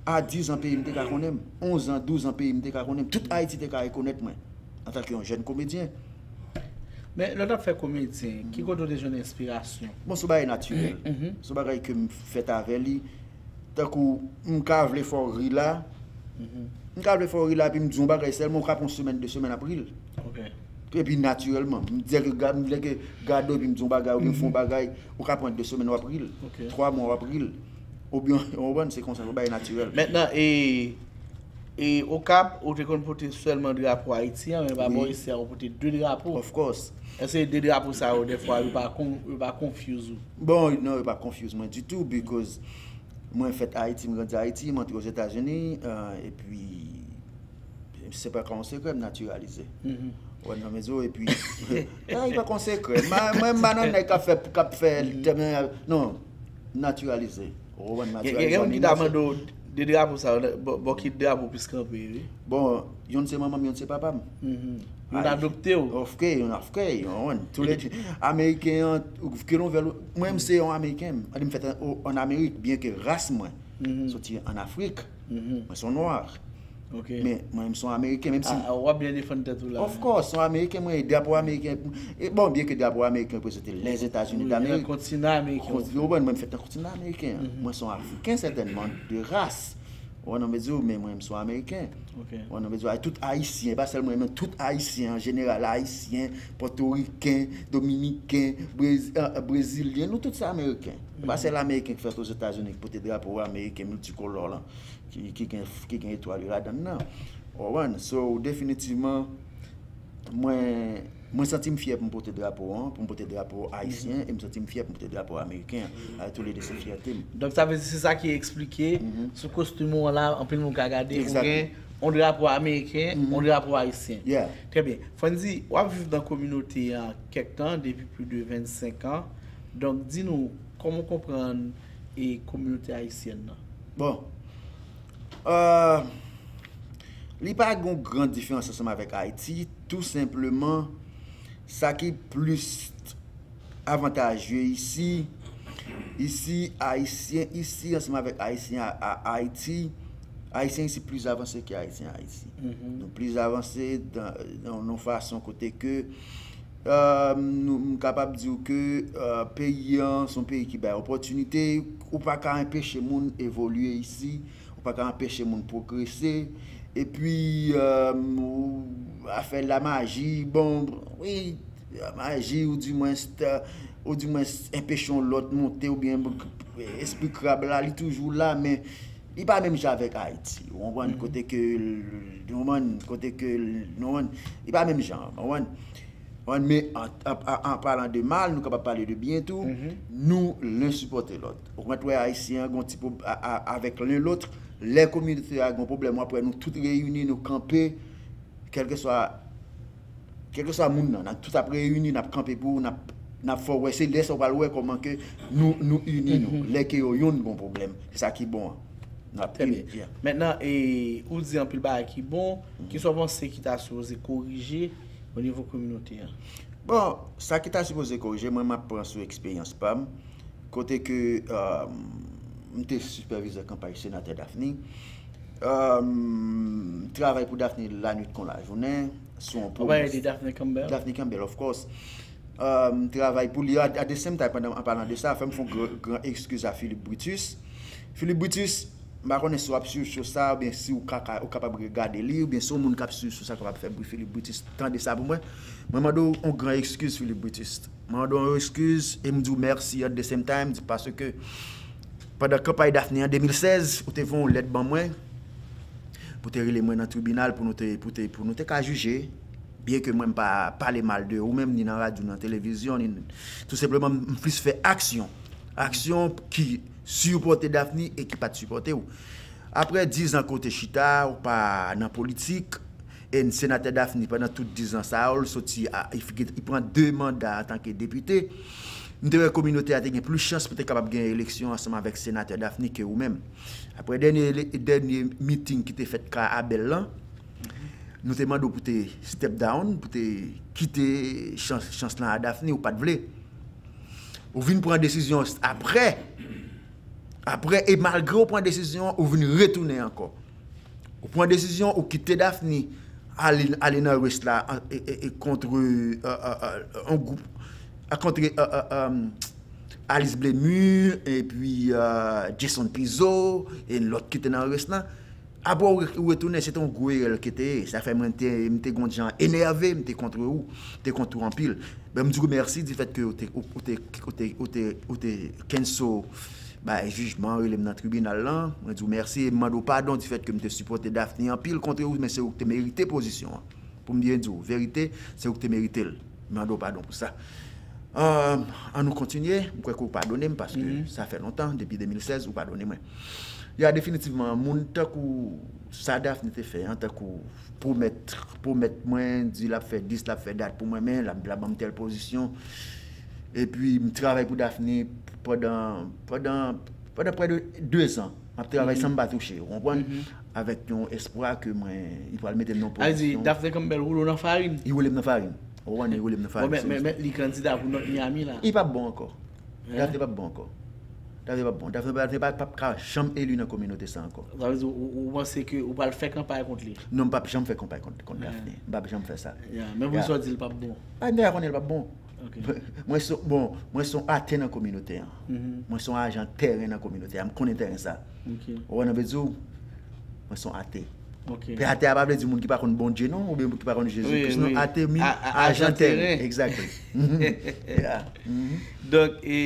A diz an peyi m te ka konnen m, onz an, douz an peyi m te ka konnen m, tout Ayiti te ka rekonèt mwen antanke yon jèn komedyen. Men lè w t ap fè komedyen, ki kote w te jwenn enspirasyon? Bon, se yon bagay natirèl. Se yon bagay ke m fèt avè li. Tankou, m ka vle fè w ri la. M ka vle fè w ri la, epi m di yon bagay sèlman, ou ka pran yon semèn, de semèn ap ri l. Epi natirèlman, m di ke ga- m di ke gade w, epi m di yon bagay, oubyen m fè yon bagay, ou ka pran de semèn w ap ri l. Twa mwa w ap ri l. Oubyen, ou konprann, se konsa, se yon bagay natirèl. Mentnan, e, e Okap, ou te konn pote sèlman drapo Ayiti an, men pa bò isi a, ou pote de drapo. Of course. Èske de drapo sa yo, dèfwa, yo pa kon- yo pa confuse ou? Bon, non, yo pa confuse mwen ditou, because mwen fèt Ayiti, m grandi Ayiti, m antre Ozetazini, euh, epi se pa ka yon sekrè, m natiralize. Ou wè nan mezo, epi, ah, li pa ka yon sekrè. Mwen, m pa nan nèg k ap fè, k ap fè, non, natiralize. Ou konprann, natiralize. Gen moun ki ta mande w de drapo sa yo, bò ki drapo plis kanpe, wi. Bon, yonn se manman m, yonn se papa m. Youn adopte w. Of course, youn of course, youn. Tou le de. Ameriken an, ke nou vle l, mwen, m se yon Ameriken. Mwen, m fèt an Amerik, byen ke ras mwen soti an Afrik. Mwen se yon nwa. Men mwen, m se yon Ameriken, menm si. W ap byen defann tèt ou la. Of course, se yon Ameriken mwen ye, drapo ameriken. Bon, byen ke drapo ameriken reprezante Lèzetazini Damerik. Kontinan ameriken. Ou konprann, mwen, m fèt nan kontinan ameriken. Mwen se yon Afriken, sètènman, de ras. Ou wè nan medyo, men mwen, m se yon Ameriken. Ou wè nan medyo, tout Ayisyen, pa sèl mwen, men tout Ayisyen an jeneral, Ayisyen, Pòtoriken, Dominiken, Brezilyen, nou tout se Ameriken. E pa sèl Ameriken ki fèt Ozetazini ki pote drapo ameriken miltikolò lan, ki, ki gen, ki gen etwal yo ladan l nan. Ou konprann? So, definitivman, mwen, mwen santi m fyè pou m pote drapo an, pou m pote drapo ayisyen, e m santi m fyè pou m pote drapo ameriken an. Tou le de se fyète m. Donk, sa vle di se sa ki eksplike, sou kostim ou an la, anpil moun ka gade, ou gen yon drapo ameriken, yon drapo ayisyen. Trè byen. Frandy, w ap viv nan kominote a kèk tan, depi plis de vennsenk an. Donk, di nou, kòman w konprann e kominote ayisyèn nan? Bon. Euh, li pa gen yon gran diferans ansanm avèk Ayiti, tou senpleman, sa ki plis avantajye isi, isi, Ayisyen isi, ansanm avèk Ayisyen a, a Ayiti, Ayisyen isi plis avanse ke Ayisyen Ayiti. Nou plis avanse dan, dan yon fason kote ke, euh, nou, m kapab di w ke, euh, peyi an, se yon peyi ki bay opòtinite, ou pa ka anpeche moun evolye isi, ou pa ka anpeche moun pwogrese. Epi, euh, ou, afè lamaji, bon, wi, lamaji, ou dimwens, ou dimwens anpeche yon lòt monte, oubyen espri krab la, li toujou la, men li pa menm jan avèk Ayiti. Ou konprann? Kote ke l, ou konprann? Kote ke l, ou konprann? Li pa menm jan, ou konprann? Ou konprann? Men an, an, an, an palan de mal, nou kapab pale de byen tou. Nou, len sipòte lòt. Ou konprann? Wè Ayisyen an gon ti pwob-, a, a, avèk len lòt. Lè kominote a gon pwoblèm, w ap wè nou tout reyini, nou kanpe, kèlkeswa, kèlkeswa moun nan, n ap tout ap reyini, n ap kanpe pou ou, n ap, n ap fè w wè, se lè sa w pral wè kòman ke nou, nou ini nou, lè ke yo yonn gon pwoblèm, se sa ki bon an. N ap Trè byen. Mentnan, e, ou di anpil bagay ki bon, kisa w panse ki ta sipoze korije o nivo kominote a? Bon, sa ki ta sipoze korije, mwen m ap pran sou eksperyans pa m, kote ke, um, m te sipèvizè kanpay senatè Daphne. Um, m travay pou Daphne lanwit kon lajounen, sou yon pwomès. Daphne Campbell? Daphne Campbell, of course. Um, m travay pou li, at, at the same time, pandan, an palan de sa, fè m fè yon gran, gran ekskiz a Philippe Brutus. Philippe Brutus, m pa konnen si w ap swiv show sa, oubyen si w ka, ka, ou kapab regade li, oubyen si yon moun k ap swiv show sa kapab fè Philippe Brutus tande sa pou mwen. Mwen mande w yon gran ekskiz, Philippe Brutus. Mwen mande w yon ekskiz e m di w mèsi at the same time, di, paske pandan kanpay Daphne an de mil sèz, ou te voye yon lèt ban mwen pou te rele mwen nan tribinal pou nou te, pou te, pou nou te ka jije, byen ke mwen m pa pale mal de ou menm, ni nan radyo, ni nan televizyon, ni, tou senpleman, m plis fè aksyon. Aksyon ki sipòte Daphne e ki pa t sipòte w. Apre diz an ke w te chita, ou pa nan politik, e senatè Daphne, pandan tout diz an sa yo, l soti a, li figi-, li pran de manda antanke depite. M te wè kominote a te gen plis chans pou te kapab gen eleksyon ansanm avèk senatè Daphne ke ou menm. Apre dènye ele-, dènye miting ki te fèt Ka Abèl lan, nou te mande w pou te step down, pou te kite chans, chans lan a Daphne, ou pa t vle. Ou vin pran desizyon apre. Apre, e malgre w pran desizyon an, ou vin retounen ankò. Ou pran desizyon, ou kite Daphne ale, ale nan race la, e, e, e, contre, e, e, e, yon gwoup, a, contre, e, e, e, Alice Blemur, epi, e, Jason Pizzo, e lòt ki te nan race la. Apre ou re-, ou retounen, se te yon gwo erè l ke te ye. Sa fè mwen te, m te gon jan enève, m te kont ou, m te kont ou anpil. Ben, m di w mèsi di fèt ke ou te, ou, ou te, ou te, ou te, ou te cancel bay jijman, rele m nan tribinal lan. Mwen di w mèsi e m mande w padon di fèt ke m te sipòte Daphne anpil kont ou, men se ou ki te merite pozisyon an. Pou m byen di w verite, se ou ki te merite l. M mande w padon pou sa. Ahn, an nou kontinye. M kwè ke w padone m paske sa fè lontan, depi de mil sèz, ou padone mwen. Ya, definitivman, moun tankou sa Daphne te fè an, tankou pwomèt, pwomèt mwen, di l ap fè dis, l ap fè dat pou mwen, men l ap, l ap ban m tèl pozisyon. Epi, m travay pou Daphne pandan, pandan, pandan prè de de zan. M ap travay san m pa touche, ou konprann? Avèk yon espwa ke mwen, li pral mete m nan pozisyon. Sa vle di, Daphne Campbell woule w nan farin? Li woule m nan farin. Ou konprann, li woule m nan farin. Bon, men, men, men li kandida pou North Miami la. Li p ap bon ankò. Daphne p ap bon ankò. Daphne p ap bon. Daphne, Daphne p ap, p ap ka janm eli nan kominote sa ankò. Sa vle di, ou, ou panse ke ou pral fè kanpay kont li? Non, m p ap janm fè kanpay kont, kont Daphne. M p ap janm fè sa. Ya, men poukisa w di l p ap bon? Paske m deja konnen l p ap bon. Mwen se, bon, mwen se yon atè nan kominote an. Mwen se yon ajan tèren nan kominote an. M konnen tèren sa. Ou wè nan vle di w, mwen se yon atè. Pe atè a pa vle di moun ki pa konn Bondye non, oubyen ki pa konn Jezi Kris non. Atè mean ajan tèren. Exactly. Yeah. Donk, e,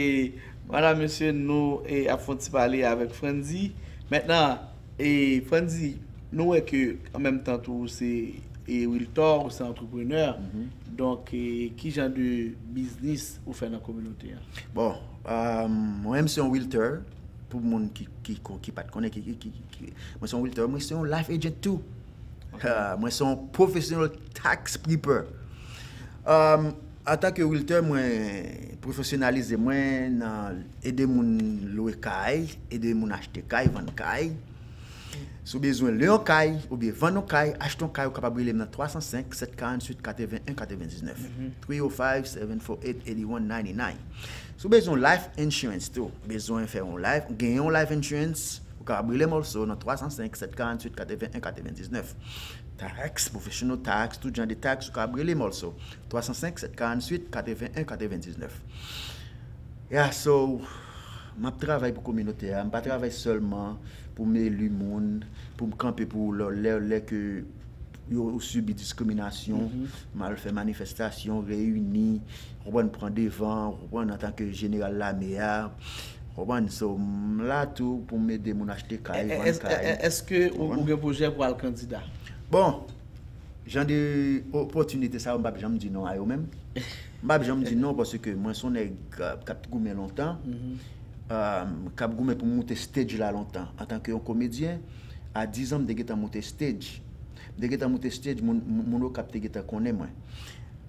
madanm, mesye, nou, e, ap fè yon ti pale avèk Frandy. Mentnan, e, Frandy, nou wè ke an menm tan tou ou se, e, realtor, ou se antreprenè. Donk, e, ki jan de biznis ou fè nan kominote a? Bon, um, mwen menm se yon realtor. Pou moun ki, ki, ki pa t konnen, ki, ki, ki, ki, mwen se yon realtor, mwen se yon life agent tou. Ah, mwen se yon professional tax preparer. Um, antanke realtor, mwen pwofesyonalize mwen nan ede moun lwe kay, ede moun achte kay, vann kay. Si w bezwen lwe yon kay, oubyen vann yon kay, achte yon kay, ou kapab rele m nan twa san senk, sèt karanntuit, katreven en, katreven diznèf. Three oh five, seven four eight, eighty one ninety nine. Si w bezwen yon life insurance tou, bezwen fè yon life, genyen yon life insurance, ou kapab rele m also nan twa san senk, sèt karanntuit, katreven en, katreven diznèf. Tax, professional tax, tout jan de tax, ou kapab rele m also. Twa san senk, sèt karanntuit, katreven en, katreven diznèf. Yeah, so, m ap travay pou kominote a. M pa travay sèlman pou m eli moun, pou m kanpe pou lè, lè, lè ke yo, ou sibi diskriminasyon, m al fè manifestasyon, reyini, ou konprann, pran devan, ou konprann, antanke jeneral lame a, Konprann? So, m la tou pou m ede moun achte kay, vann kay. Èske ou gen pwojè pou al kandida? Bon, jan de opòtinite sa yo, m p ap janm di non a yo menm. M p ap janm di non paske mwen se yon nèg k ap goumen lontan, k ap goumen pou m moute stage la lontan. Antanke yon komedyen, a diz an, m te gentan moute stage. M te gentan moute stage, moun, moun Okap te gentan konnen mwen.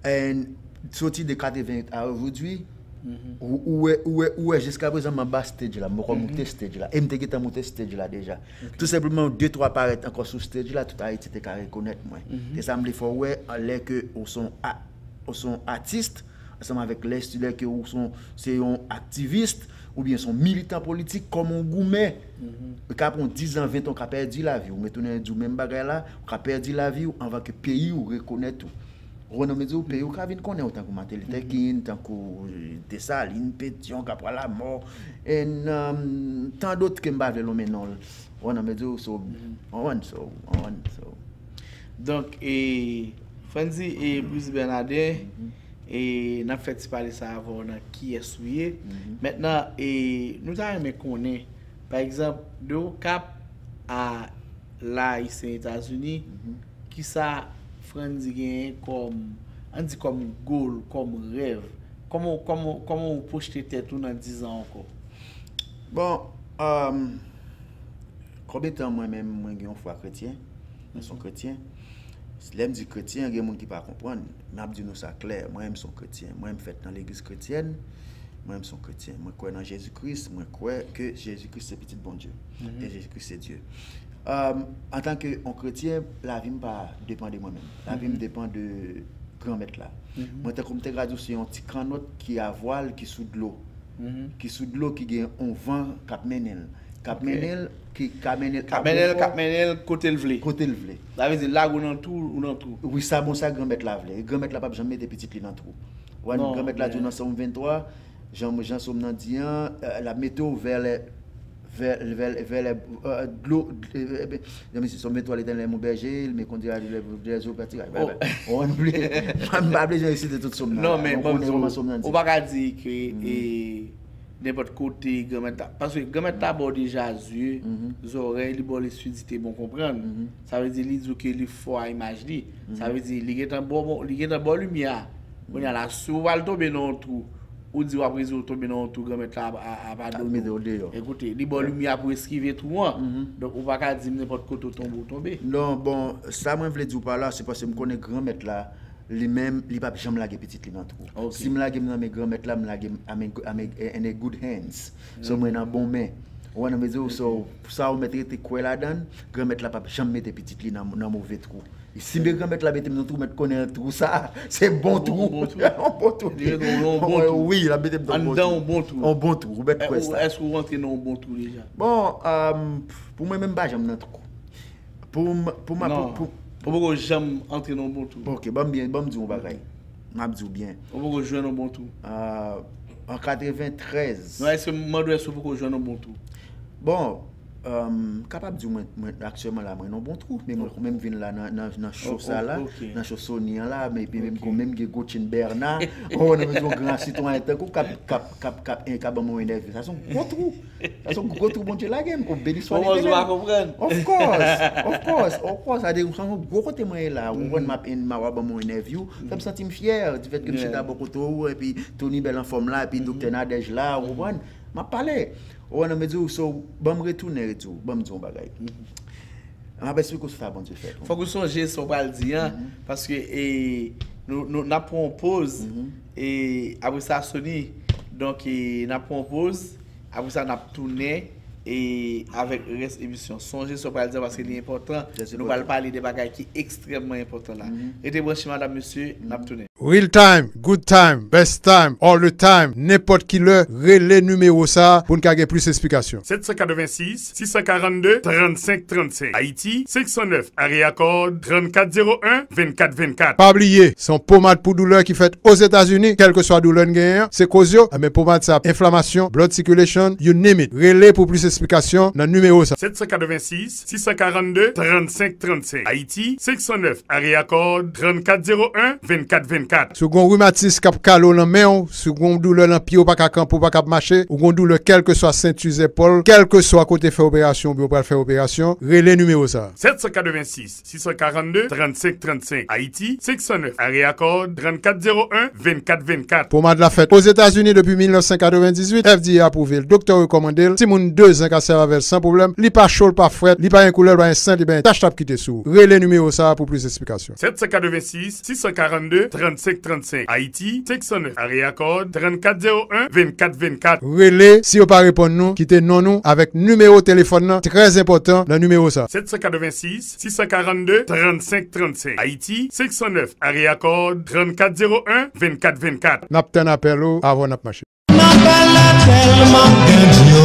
And soti de katreven a ojodwi, ou, ou wè, ou wè, ou wè jiska prezan m anba stage la, m poko moute stage la. E m te gentan moute stage la deja. Tou senpleman, de twa parèt ankò sou stage la, tout Ayiti te ka rekonèt mwen. E sa m vle fè w wè, lè ke ou se yon a-, ou se yon atis, ansanm avèk lè, lè ke ou se yon, se yon aktivis, oubyen se yon militan politik, kòm yon goumen. Ou ka pran diz an, ven an, ou ka pèdi lavi w. Mwen tounen di w menm bagay la, ou ka pèdi lavi w anvan ke peyi w rekonèt ou. Ou konprann, m di w, peyi w ka vin konnen w tankou Martin Luther King, tankou, eh, Desalin, Petyon, k ap pran lamò, and, um, tan dòt ke m pa vle lonmen non l. Ou konprann, m di w, so, on one, so, on one, so. Donk, e, Frantzy e Brice Bernardin, e, n ap fè ti pale sa avè w nan kiyès ou ye. Mentnan, e, nou ta renmen konnen, pa egzanp, de Okap a la, isi Etazini, kisa Frantzy genyen kòm, ann di kòm goal, kòm rèv? Kòman, kòman, kòman ou pwojte tèt ou nan diz an ankò? Bon, um, konbyen tan mwen menm, mwen gen yon fwa kretyen? Mwen se yon kretyen. Lè m di kretyen, gen moun ki pa konprann. M ap di nou sa klè. Mwen menm se yon kretyen. Mwen menm fèt nan legliz kretyèn. Mwen menm se yon kretyen. Mwen kwè nan Jezi Kris. Mwen kwè ke Jezi Kris se pitit Bondye. E Jezi Kris se Dye. Um, antanke yon kretyen, lavi m pa depann de mwen menm. Lavi m depann de Granmèt la. Mwen, tankou m te ka di w, se yon ti kannòt ki a vwal, ki sou dlo. Ki sou dlo, ki gen yon van k ap mennen l. K ap mennen l, ki ka mennen l, k ap mennen l, k ap mennen l kote l vle. Kote l vle. Sa vle di, lage w nan twou, ou nan twou. Wi, sa bon, sa Granmèt la vle. E Granmèt la p ap janm mete pitit li nan twou. Ou wè, Granmèt la di w nan Sòm venntwa, jan, jan Sòm nan di an, eh, l ap mete w vè lè, vè, vè, vè lè, eh, dlo, eh, eh, jan mesye, Sòm venntwa, Letènèl est mon berger, il me conduira dans les eaux pastorales. Ou konprann, m pa vle jan resite tout Sòm nan. Non, men, bon, ou pa ka di ke, eh, nenpòt kote Granmèt la. Paske Granmèt la ba w deja zye, zòrèy, li ba w lesidite bon konprann. Sa vle di li di w ke li fò a imaj li. Sa vle di li gentan ba w, li gentan ba w limyè a. Kounye a la, si w pral tonbe nan yon twou, ou di w ap rive w tonbe nan yon twou, Granmèt la ap, ap, ap padone w. Ekoute, li ba w limyè pou eskive twou an. Donk, ou pa ka di m nenpòt kote w tonbe, w tonbe. Non, bon, sa mwen vle di w pa la, se paske m konnen Granmèt la, li menm, li p ap janm lage pitit li nan twou. Si m lage m nan men Granmèt la, m lage m, I'm in, I'm in, in a good hands. So, mwen nan bon men. Ou wè, nan mezi w, so, sa ou mèt rete kwè ladan l, Granmèt la p ap janm mete pitit li nan, nan move twou. E si men Granmèt la mete m nan twou, mèt konnen twou sa, se bon twou. Yon bon twou. Yon bon twou. Wi, l ap mete m nan bon twou. Anndan yon bon twou. Yon bon twou, ou mèt kwè sa. Èske ou rantre nan yon bon twou deja? Bon, um, pou mwen menm, m pa janm nan twou. Pou m, pou m, pou, pou... Ou poko janm antre nan yon bon twou. Ok, ban m byen, ban m di w yon bagay. M ap di w byen. Ou poko jwenn yon bon twou. Ah, an katreventrèz. Non, èske m mande w, èske ou poko jwenn yon bon twou? Bon, um, m kapab di w mwen, mwen, aktyèlman la, mwen nan yon bon twou, men mwen, mwen vin la nan, nan, nan show sa la, nan show Sony an la, men epi menm, menm gen Gotchin Bernard, oh, nan mezi yon gran sitwayen tankou, k ap, k ap, k ap, k ap, eh, k ap ban mwen enève. Sa se yon gwo twou. Sa se yon gwo twou Bondye lage m, oh, beni swa Letènèl. Of course, of course, of course. Sa de, se yon gwo kote mwen ye la, ou konprann, m ap, m ap ban mwen enève, fè m santi m fyè, difèt ke m chita bò kote w, epi Tony bèl anfòm la, epi Doktè Nadège la, ou konprann, m ap pale. Ou konprann, m di w, so, ban m retounen, di w, ban m di w yon bagay. M ap eksplike w sa Bondye fè pou mwen. Fòk ou sonje sa w pral di an, paske, e, nou, nou, n ap pran yon poz, e, apre sa, Sony, donk, e, n ap pran yon poz, apre sa, n ap tounen, e, avèk rès emisyon. Sonje sa w pral di an, paske li enpòtan. Nou pral pale de bagay ki ekstrèmman enpòtan la. Rete branche, madam, mesye, n ap tounen. Real time, good time, best time, all the time, nenpòt ki lè, rele nimewo sa a pou n ka gen plis esplikasyon. Sèt san katrevensis, sis san karannde, trannsenk trannsenk. Ayiti, senk san nèf, Area Code, trannkat zewo en, vennkat vennkat. Pa bliye, se yon pomad pou doulè ki fèt Ozetazini, kèlkeswa doulè n genyen an, se koz yo, enben pomad sa, enflamasyon, blood circulation, you name it. Rele pou plis esplikasyon nan nimewo sa. Sèt san katrevensis, sis san karannde, trannsenk trannsenk. Ayiti, senk san nèf, Area Code, trannkat zewo en, vennkat vennkat. kat. Si w gen yon rimatis k ap kale w nan men w, si w gen yon doulè nan pye w, pa ka kanpe, w pa ka mache, ou gen yon doulè kèlkeswa senti, zèpòl, kèlkeswa kote fè operasyon oubyen w pral fè operasyon, rele nimewo sa a. Sèt san katrevensis, sis san karannde, trannsenk trannsenk. Ayiti, senk san nèf, Area Code, trannkat zewo en, vennkat vennkat. Pomad la fèt Ozetazini depi mil nèf san katrevendizuit, F D A apwouve l, doktè w rekòmande l, timoun de zan ka sèvi avè l san pwoblèm, li pa cho, li pa frèt, li pa gen koulè, li pa gen sent, li pa gen tach l ap kite sou ou. Rele nimewo sa a pou plis esplikasyon. Sèt san katrevensis, sis san karannde, trannsenk trannsenk. Ayiti, senk san nèf, Area Code, trannkat zewo en, vennkat vennkat. Rele, si yo pa reponn nou, kite non nou avèk nimewo telefòn nan, trè enpòtan nan nimewo sa. Sèt san katrevensis, sis san karannde, trannsenk trannsenk. Ayiti, senk san nèf, Area Code, trannkat zewo en, vennkat vennkat. N ap tann apèl ou avan n ap mache. Nan bèl la tèlman grandyo.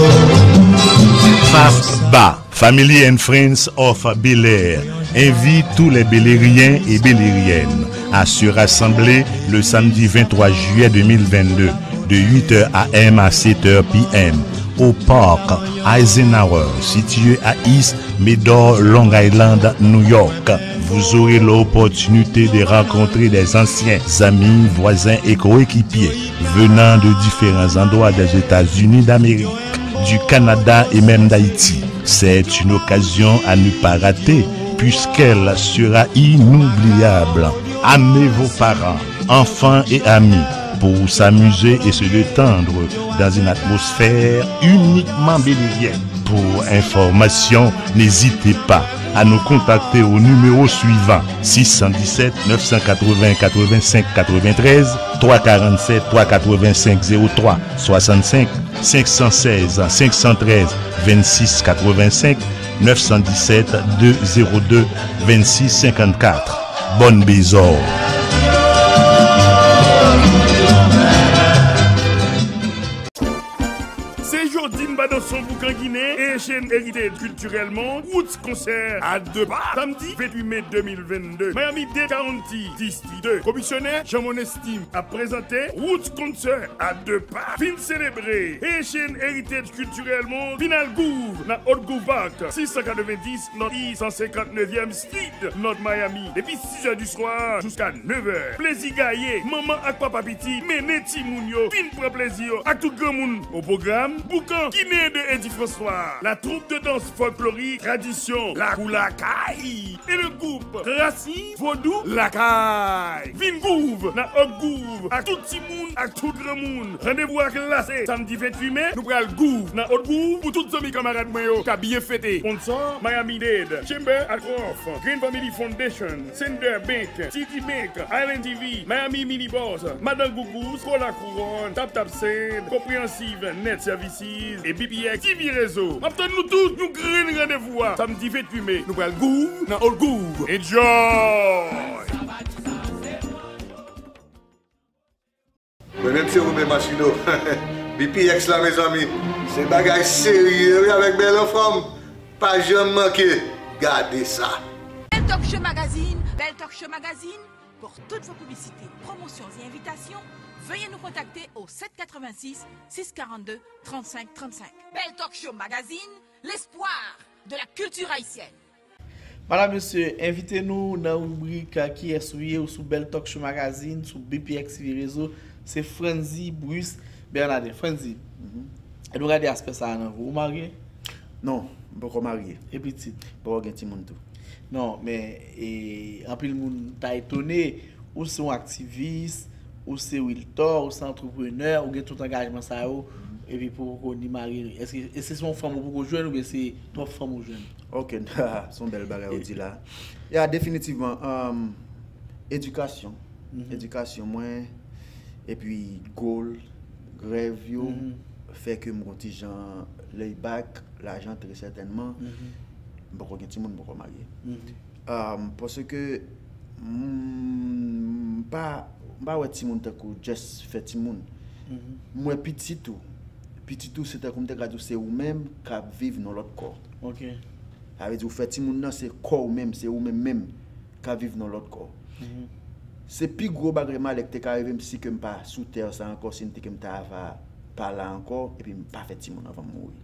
Fab Ba, Family and Friends of Bel Air, invite tous les Belériens et Belériennes à se rassembler le samedi vingt-trois juillet deux mille vingt-deux, de huit heures A M à sept heures P M, au parc Eisenhower, situé à East Meador, Long Island, New York. Vous aurez l'opportunité de rencontrer des anciens amis, voisins et coéquipiers venant de différents endroits des États-Unis d'Amérique, du Canada et même d'Haïti. C'est une occasion à ne pas rater, puisqu'elle sera inoubliable. Amenez vos parents, enfants et amis pour s'amuser et se détendre dans une atmosphère uniquement belérienne. Pour information, n'hésitez pas à nous contacter au numéro suivant, six cent dix-sept, neuf cent quatre-vingts, quatre-vingt-cinq, quatre-vingt-treize, trois quarante-sept, trois quatre-vingt-cinq, zéro trois soixante-cinq, cinq cent seize, cinq cent treize, vingt-six quatre-vingt-cinq, neuf cent dix-sept, deux zéro deux, vingt-six cinquante-quatre. Bonne bizarre. Se jodi n pa danse yon boukan ginen, Haitian Heritage Culturellement, Roots Concert à deux pas, samdi venntuit me de mil vennde, Miami-Dade County, Distri de. Komisyonè Jean Monestime ap prezante Roots Concert à deux pas. Vin selebre Haitian Heritage Culturellement, vin al Groove nan Old Groove Park, sis san katrevenndis North East san senkantnevyèm Street, North Miami, depi sizè di swa jiska nevè. Plezi gaye, manman ak papa pitit, mennen timoun yo, vin pran plezi yo ak tout granmoun. O pwogram, boukan ginen de Eddy François, la troupe de danse folklorique Tradition Lakou Lakay et le groupe Rasin Vodou Lakay. Vin Groove nan Old Groove ak tout timoun ak tout granmoun. Randevou a klase, samdi venntuit me, nou pral Groove nan Old Groove pou tout zanmi kanmarad mwen yo ka byen fete. Sponsor, Miami-Dade, Chamber at Croft, Green Family Foundation, Sender Bank, T D Bank, Island T V, Miami Minibus, Madan Gougous, Kola Kouwòn, Tap Tap Send, Comprehensive Net Services, e B P X T V Rezo. M ap tann nou tout, nou grenn randevou a, samdi venntuit me, nou pral Groove nan Old Groove. Enjoy! Mwen menm se Roben Machineau. B P X la, mezanmi. Se bagay serye, wi, avèk bèl anfòm. Pa janm manke. Gade sa. Bèl Talk Show Magazine, Bèl Talk Show Magazine, pour toutes vos publicités, promotions et invitations, veuillez nous contacter au sept quatre-vingt-six, six quarante-deux, trente-cinq trente-cinq. Bèl Talk Show Magazine, l'espoir de la culture haïtienne. Madam, mesye, envite nou nan ribrik, a, Kiyès ou ye? Ou sou Bèl Talk Show Magazine, sou B P X T V Rezo. Se Franzy Bruce Bernardin. Franzy, e nou gade aspè sa a nan vi w. Ou marye? Non, m poko marye. E pitit? M poko gen timoun tou. Non, men, e, anpil moun ta etone. Ou se yon aktivis, ou se realtor, ou se antreprenè, ou gen tout angajman sa yo, epi pou ou poko ni marye. Èske, èske se yon fanm ou poko jwenn oubyen se twòp fanm ou jwenn? Ok, se yon bèl bagay ou di la. Ya, definitivman, um, edikasyon. Edikasyon mwen, epi goal, rèv yo, fè ke m gon ti jan lay back, lajan, trè sètènman. M poko gen timoun, m poko marye. Um, paske, mm, m pa, m pa wè timoun tankou just fè timoun. M wè pitit ou. Pitit ou se tankou m te ka di w se ou menm k ap viv nan lòt kò. Ok. Sa vle di ou fè timoun nan se kò ou menm, se ou menm menm k ap viv nan lòt kò. Se pi gwo bagay malè ki te ka rive m si ke m pa sou tè sa ankò, si m te ke m ta va pa la ankò, epi m pa fè timoun anvan m mouri.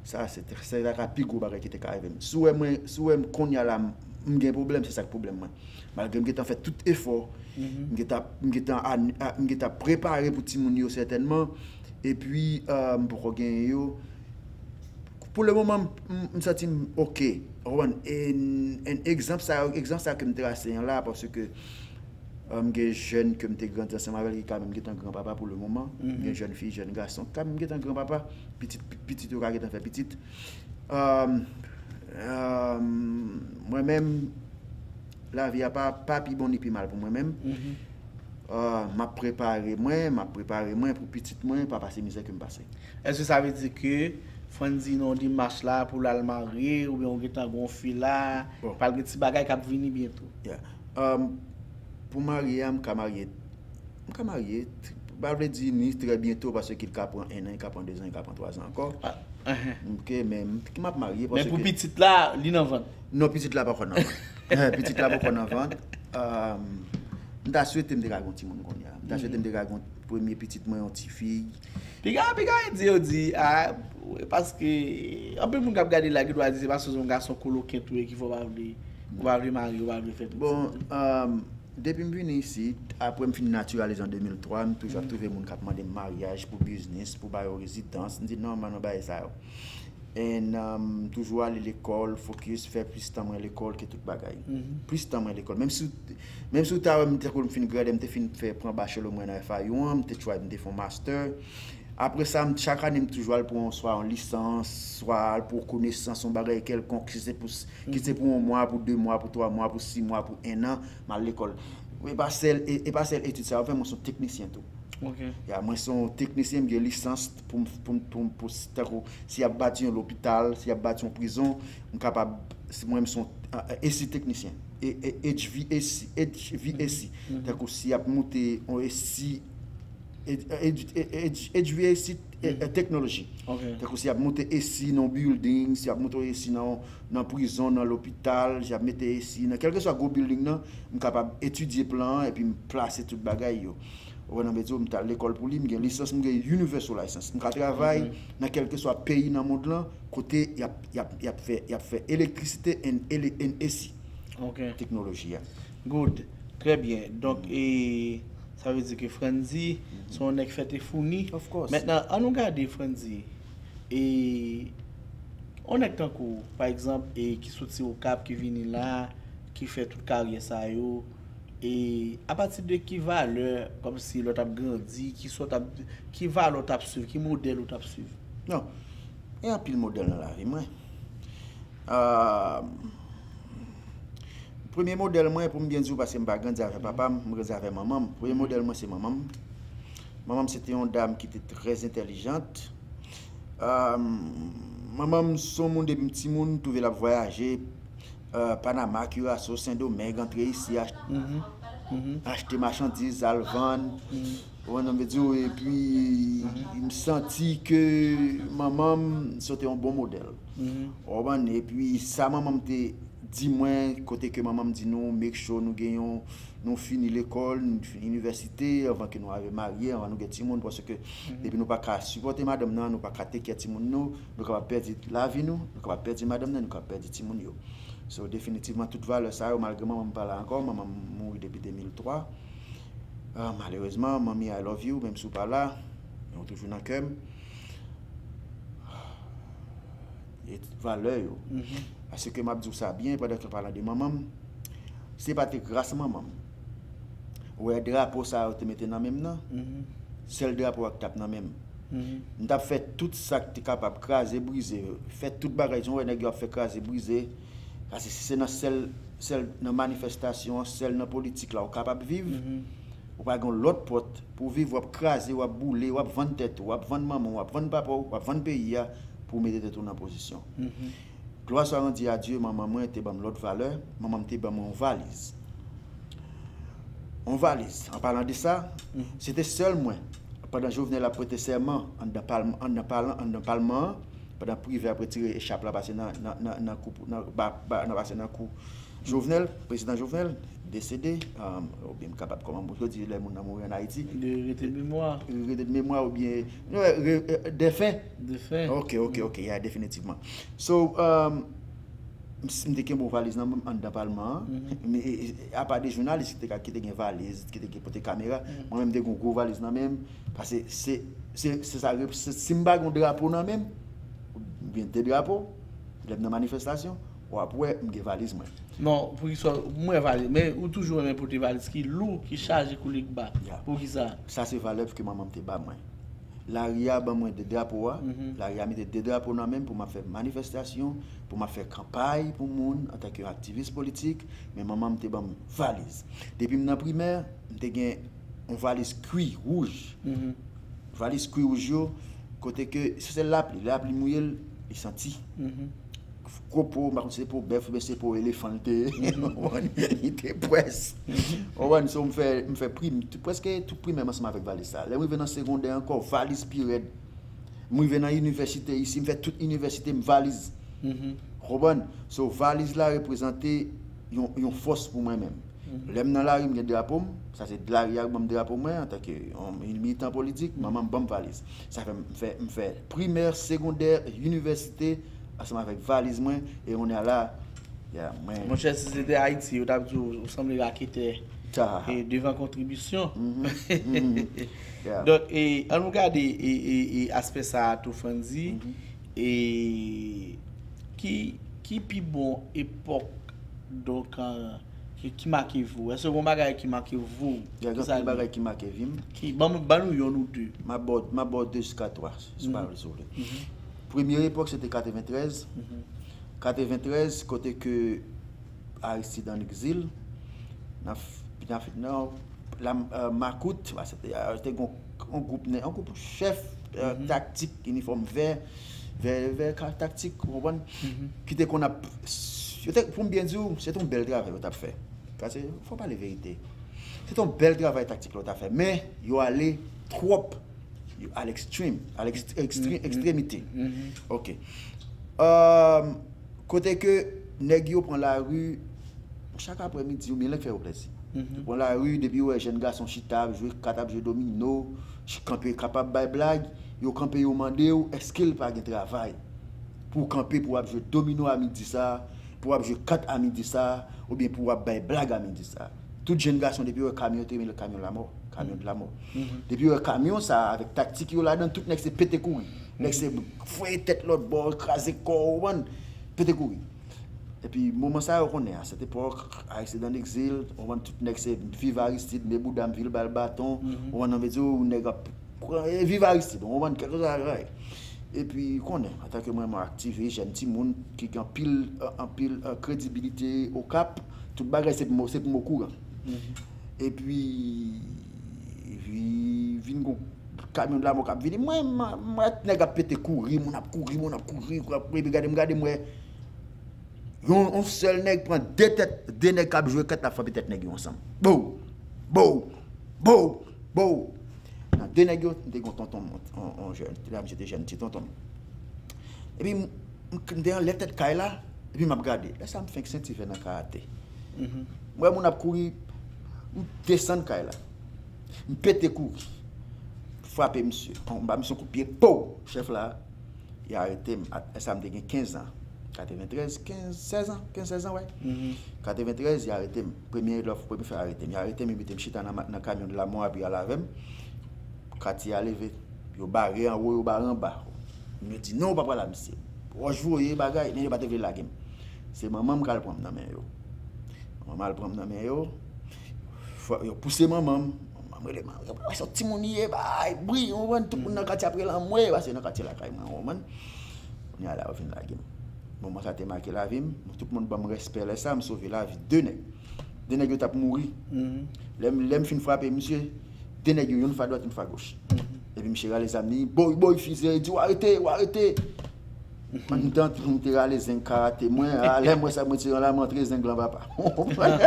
Sa se, se ta ka pi gwo bagay ki te ka rive m. Si w wè mwen, si w wè m kounye a la, m, m gen pwoblèm, se sa k pwoblèm mwen. Malgre m gentan fè tout efò, m gentan, m gentan, a- a- m gentan prepare pou timoun yo sètènman, epi euh, m poko genyen yo. Pou le moman, m, m, m santi m oke. Ou konprann? E, e egzanp sa yo, egzanp sa ke m trase an la, paske euh, m gen jèn ke m te grandi ansanm avè l, ki kanmenm gentan granpapa pou le moman. M gen jèn fi, jèn gason, kanmenm gentan granpapa. Pitit, pitit yo ka gentan fè pitit. Euh, euh, mwen menm, lavi a pa, pa pi bon ni pi mal pou mwen menm. Euh, m ap prepare mwen, m ap prepare mwen pou pitit mwen pa pase mizè ke m pase. Èske sa vle di ke Frandy nan yon demach la pou l al marye, oubyen ou gentan gen yon fi la, Bon. Pral gen ti bagay k ap vini byento? Yeah. Um, pou marye a, m ka marye. M ka marye. T- Pa vle di ni trè byento, paske l ka pran en an, l ka pran de zan, l ka pran twa zan ankò. Ah, enhen. Ok, men m, m ap marye. Men pou Paske pitit la, li nan vant. Non, pitit la poko nan vant. Eh, pitit la poko nan vant. Um, m ta swete m te ka gen yon timoun kounye a. M ta swete m te ka gen yon premye pitit mwen, yon ti fi. Piga, piga, di yo di, ah, paske anpil moun k ap gade la, gen dwa di se paske se yon gason koloken tou ye ki fè w pa vle, ou pa vle marye, ou pa vle fè pitit. Bon, um, depi m vini isit, apre m fin natiralize an de mil twa, m toujou ap twouve moun k ap mande m maryaj pou biznis, pou ba yo rezidans. M di non, man, nou bagay sa yo. And um, toujou ale lekòl, fokis, fè plis tan mwen lekòl ke tout bagay. Plis tan mwen lekòl. Menm si, menm si w ta wè m te kou m fin grade, m te fin fè pran bachelor mwen nan F I U an, m te try, m te fè yon master. Apre sa, m, chak ane, m toujou al pran swa yon lisans, swa al pran konesans, yon bagay kèlkonk, ki se pou, ki se pou yon mwa, pou de mwa, pou twa mwa, pou sis mwa, pou en an, m al lekòl. E pa sèl, e, e pa sèl etid sa yo fè, mwen se yon teknisyen tou. Ok. Ya, mwen se yon teknisyen, m gen lisans pou m, pou m, pou m, pou, tankou, si y ap bati yon lopital, si y ap bati yon prizon, m kapab, si mwen, m se yon eh, esi teknisyen. E, e, H V A C, H V A C. Tankou si y ap moute yon esi, eh, eh, eh, eh, H V A C, eh, eh, teknoloji. Ok. Tankou si y ap moute esi nan yon building, si y ap moute esi nan, nan prizon, nan lopital, si y ap mete esi nan kèlkeswa gwo building nan, m kapab etidye plan an epi m plase tout bagay yo. Ou wè nan medyo, m t al lekòl pou li, m gen lisans, m gen universal license. M ka travay nan kèlkeswa peyi nan mond lan, kote y ap, y ap, y ap fè, y ap fè elektrisite and, ele- and esi. Ok. Teknoloji a. Good. Trè byen. Donk, e, sa vle di ke Frandy, se yon nèg fèt e founi. Of course. Mentnan, an nou gade Frandy. E, yon nèg tankou, pa egzanp, e, ki soti Okap, ki vini la, ki fè tout karyè sa yo. E, apati de ki valè, kòmsi lè w t ap grandi, ki sa w t ap, ki valè w t ap swiv, ki modèl ou t ap swiv? Non. Gen anpil modèl nan lavi mwen. Ah, premye modèl mwen, pou m byen di w, paske m pa grandi avè papa m, m grandi avè manman m. Premye modèl mwen, se manman m. Manman m, se te yon dam ki te trè entèlijant. Ah, manman m, se yon moun, depi m timoun, m twouve l ap vwayaje. Ah, Panama, Kiraso, Sendomeng, antre isi, ach- achte machandiz, al vann. Ou konprann sa m vle di w? Epi, m santi ke manman m, se te yon bon modèl. Ou konprann? Epi, sa manman m te di mwen, kote ke manman m di nou, make sure nou gen yon, nou fini lekòl, nou fini inivèsite, anvan ke nou rive marye, anvan nou gen timoun, paske depi nou pa ka sipòte madanm nan, nou pa ka take care timoun nou, nou kapab pèdi lavi nou, nou kapab pèdi madanm nan, nou kapab pèdi timoun yo. So, definitivman, tout valè sa yo, malgre manman m pa la ankò, manman m mouri depi de mil twa. Ah, malerezman, manmi, I love you, menm si w pa la, men w toujou nan kè m. E valè yo. Paske m ap di w sa byen, pandan ke an palan de manman m, se pa te gras manman m. Ou wè drapo sa yo te mete nan men m nan, sèl drapo a ki t ap nan men m. M t ap fè tout sa k te kapab, kraze, brize, fè tout bagay, jan w wè nèg yo ap fè kraze, brize. Paske si se nan sèl, sèl nan manifestasyon an, sèl nan politik la ou kapab viv, ou pa gen lòt pòt pou w viv, w ap kraze, w ap boule, w ap vann tèt ou, w ap vann manman w, w ap vann papa w, w ap vann peyi a pou w mete tèt ou nan pozisyon. Glwa swa randi a Dye, manman mwen te ban m lòt valè, manman m te ban mwen yon valiz. Yon valiz, an palan de sa, se te sèl mwen, pandan Jovenel ap prete sèman anndan palm- anndan palan- anndan palman an, pandan Privè ap retire echap la pase nan, nan, nan, nan kou, nan, ba, ba, nan pase nan kou Jovenel, prezidan Jovenel, desede, um, oubyen m kapab kòman pou yo di lè moun nan mouri ann Ayiti. De rete de memwa. Rete de memwa oubyen, non, re- re- defen. Defen. Ok, ok, ok, yeah, definitivman. So, um, M s- m te kenbe yon valiz nan men m anndan palman an. Men, e, e, apa de jounalis ki te ka, ki te gen valiz, ki te gen pote kamera, mwen menm m te gen yon gwo valiz nan men m. Paske se, se, se sa, rep- se, si m pa gen yon drapo nan men m, oubyen de drapo, lè m nan manifestasyon, w ap wè m gen valiz mwen. Non, poukisa, m wè valiz, men ou toujou renmen pote valiz ki lou, ki chaje kou likba. Poukisa? Sa se valè ke manman m te ba mwen. Lari a ban mwen de drapo a. Lari a mete de drapo nan men m pou m ap fè manifestasyon, pou m ap fè kanpay pou moun antanke yon aktivis politik, men manman m te ban m valiz. Depi m nan primè, m te gen yon valiz kwi wouj. Valiz kwi wouj yo, kote ke si se lapli, lapli mouye l, li santi. Gwo po, m pa konn si se po bèf oubyen se po elefan l te ye. Li te pwès. Ou konprann? So, m fè, m fè prim, prèske tout primè m ansanm avèk valiz sa. Lè m rive nan segondè ankò, valiz pi rèd. M rive nan inivèsite isi, m fè tout inivèsite m valiz. Ou konprann? So, valiz la reprezante yon, yon fòs pou mwen menm. Lè m nan lari, m gen drapo m, sa se lari a k ban m drapo mwen antanke yon militan politik, manman m ban m valiz. Sa fè m fè, m fè primè, segondè, inivèsite, ansanm avèk valiz mwen, e kounye a la, yeah, mwen. Monchè, si se te Ayiti, yo t ap di w, ou sanble raketè e devan kontribisyon. Donk, e, an nou gade e, e, e aspè sa a tou, Frandy, e ki, ki pi bon epòk, donk, an, ki, ki make vi w? Èske gen yon bagay ki make vi w? Gen anpil bagay ki make vi m. Ki, ban, ban nou yonn ou de. M ap ba w, m ap ba w de jiska twa, si w pa vle, si w vle. Premye epòk, se te katreventrèz. Katreventrèz, kote ke Aristide ann egzil, nan, nan, nan la, euh, Makout, se te, euh, te gen yon gwoup, yon gwoup chèf, euh, taktik, inifòm vè, vè, vè taktik, ou konprann? Ki te konn ap, yo te, pou m byen di w, se te yon bèl travay yo t ap fè. Paske, fò pale verite. Se te yon bèl travay taktik yo t ap fè, men yo ale twòp, yo al ekstrèm, al ekstrèmite. Ok. Euh, kote ke nèg yo pran lari chak aprèmidi oubyen lè k fè yo plèzi. Yo pran lari, depi yo wè jèn gason chita ap jwe kat, ap jwe domino, kanpe k ap bay blag, yo kanpe, yo mande w èske l pa gen travay pou w kanpe, pou w ap jwe domino a midi sa, pou w ap jwe kat a midi sa, oubyen pou w ap bay blag a midi sa. Tout jèn gason, depi yo wè kamyon, yo te rele kamyon lamò, kamyon de lamò. Depi yo wè kamyon sa avèk taktik yo ladan, tout nèg se pete kouri. Nèg se voye tèt lòt bò, kraze kò, ou konprann? Pete kouri. Epi moman sa yo konnen a, cette époque, Aristide en exil, ou konprann, tout nèg se vive Aristide, men bouda m, vil bal baton, ou konprann, nan medyo, nèg ap pran, e vive Aristide, ou konprann, kèlkeswa bagay. Epi konnen, antanke mwen, mwen aktivis, jèn timoun ki gen anpil, anpil, euh, kredibilite Okap, tout bagay se pou m, se pou m okouran. Epi, epi vin gon kamyon de lamò k ap vini. Mwen, mwen, mwen, nèg ap pete kouri, moun ap kouri, moun ap kouri, kouri, ap kouri, epi gade m, gade m wè yon, yon sèl nèg pran de tèt, de nèg k ap jwe kat, l ap frape tèt nèg yo ansanm. Bow! Bow! Bow! Bow! Nan de nèg yo, m te gen yon tonton m, yon, yon jèn, te la, misye te jèn, ti tonton m. Epi m, m, m te anlè tèt kay la, epi m ap gade. Lè sa m fenk senti vè nan kay a te. M wè moun ap kouri, m desann kay la. M pete kouri. Frape misye. M ba misye yon kout pye, pow! Chèf la, y arete m. Lè sa m te gen kenz an. Katreventrèz, kenz, sèz an, kenz, sèz an, wè. Katreventrèz, y arete m. Premye lòf, premye fwa y arete m. Y arete m, yo mete m chita nan, nan kamyon de lamò, epi y al avè m. Katye a leve. Yo bare anwo, yo bare anba. Yo di, "Non, ou pa pral la, mesye." Wòch voye bagay, men yo pa te vle lage m. Se manman m k al pran m nan men yo. Manman al pran m nan men yo. Fò, yo pouse manman m. Manman m rele m, "Wè, se yon timoun li ye, bay, bri, ou konprann, tout moun nan katye ap rele anmwe, paske nan katye lakay mwen, ou konprann." Kounye a la, yo vin lage m. Moman sa te make lavi m. Tout moun ban m respè lè sa, m sove lavi de nèg. De nèg yo t ap mouri. Lè m, lè m fin frape misye, de nèg yo, youn fwa dwat, youn fwa goch. Epi misye rale zam li, boy, boy, fize, li di, "W arete, w arete." Anndan tou, m te rale zen karate mwen. A, lè m wè sa, mwen tire anlè, m antre zen lan papa. Ou konprann?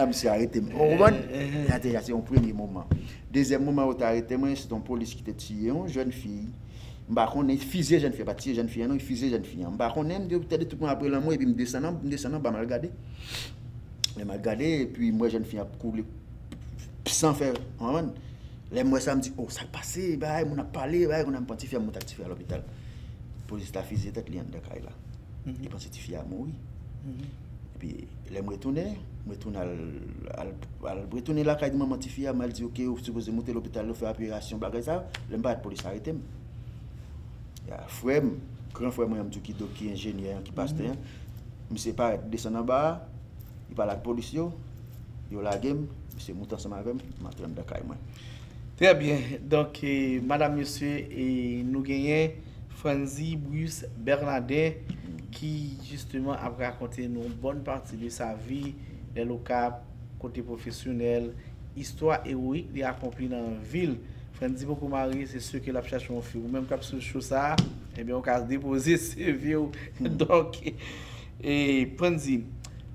Misye arete m. Ou konprann? Sa te, sa se yon premye moman. Dezyèm moman, yo te arete mwen, se te yon polis ki te tiye yon jèn fi. M pa konnen, fizye jèn fi a, pa tiye jèn fi an non, fizye jèn fi an. M pa konnen, m te tande tout moun ap rele anmwe, epi m desann, m desann anba, m al gade. Lè m al gade, epi m wè jèn fi an ap koule san fè, ou konprann? Lè m wè sa, m di, "O, sa k pase?" Bagay, moun ap pale, bagay, kounye a m pran tifi a, m monte ak tifi a lopital. Polis la fizye tèt li anndan kay la. Li panse tifi a mouri. Epi, lè m retounen, m retounen al, al, al retounen lakay manman tifi a, m al di, "Ok, ou sipoze moute lopital, yo fè operasyon, bagay sa yo." Lè m parèt, polis arete m. Ya, frè m, gran frè mwen an, m di w ki dok, ki enjenyè an, ki pastè an, misye parèt desann anba a, li pale ak polis yo, yo lage m, misye moute ansanm avè m, m antre anndan kay mwen. Trè byen. Donk, eh, madanm, mesye, eh, nou genyen Frandy Bruce Bernardin, ki, jisteman, ap rakonte nou yon bòn pati de sa vi, lè l Okap, kote pwofesyonèl, istwa ewoyik li akonpli nan vil. Frandy poko marye, se si ke l ap chache yon fi. Ou menm k ap swiv show sa a, ebyen, ou ka depoze C V w. Donk, e, Frandy,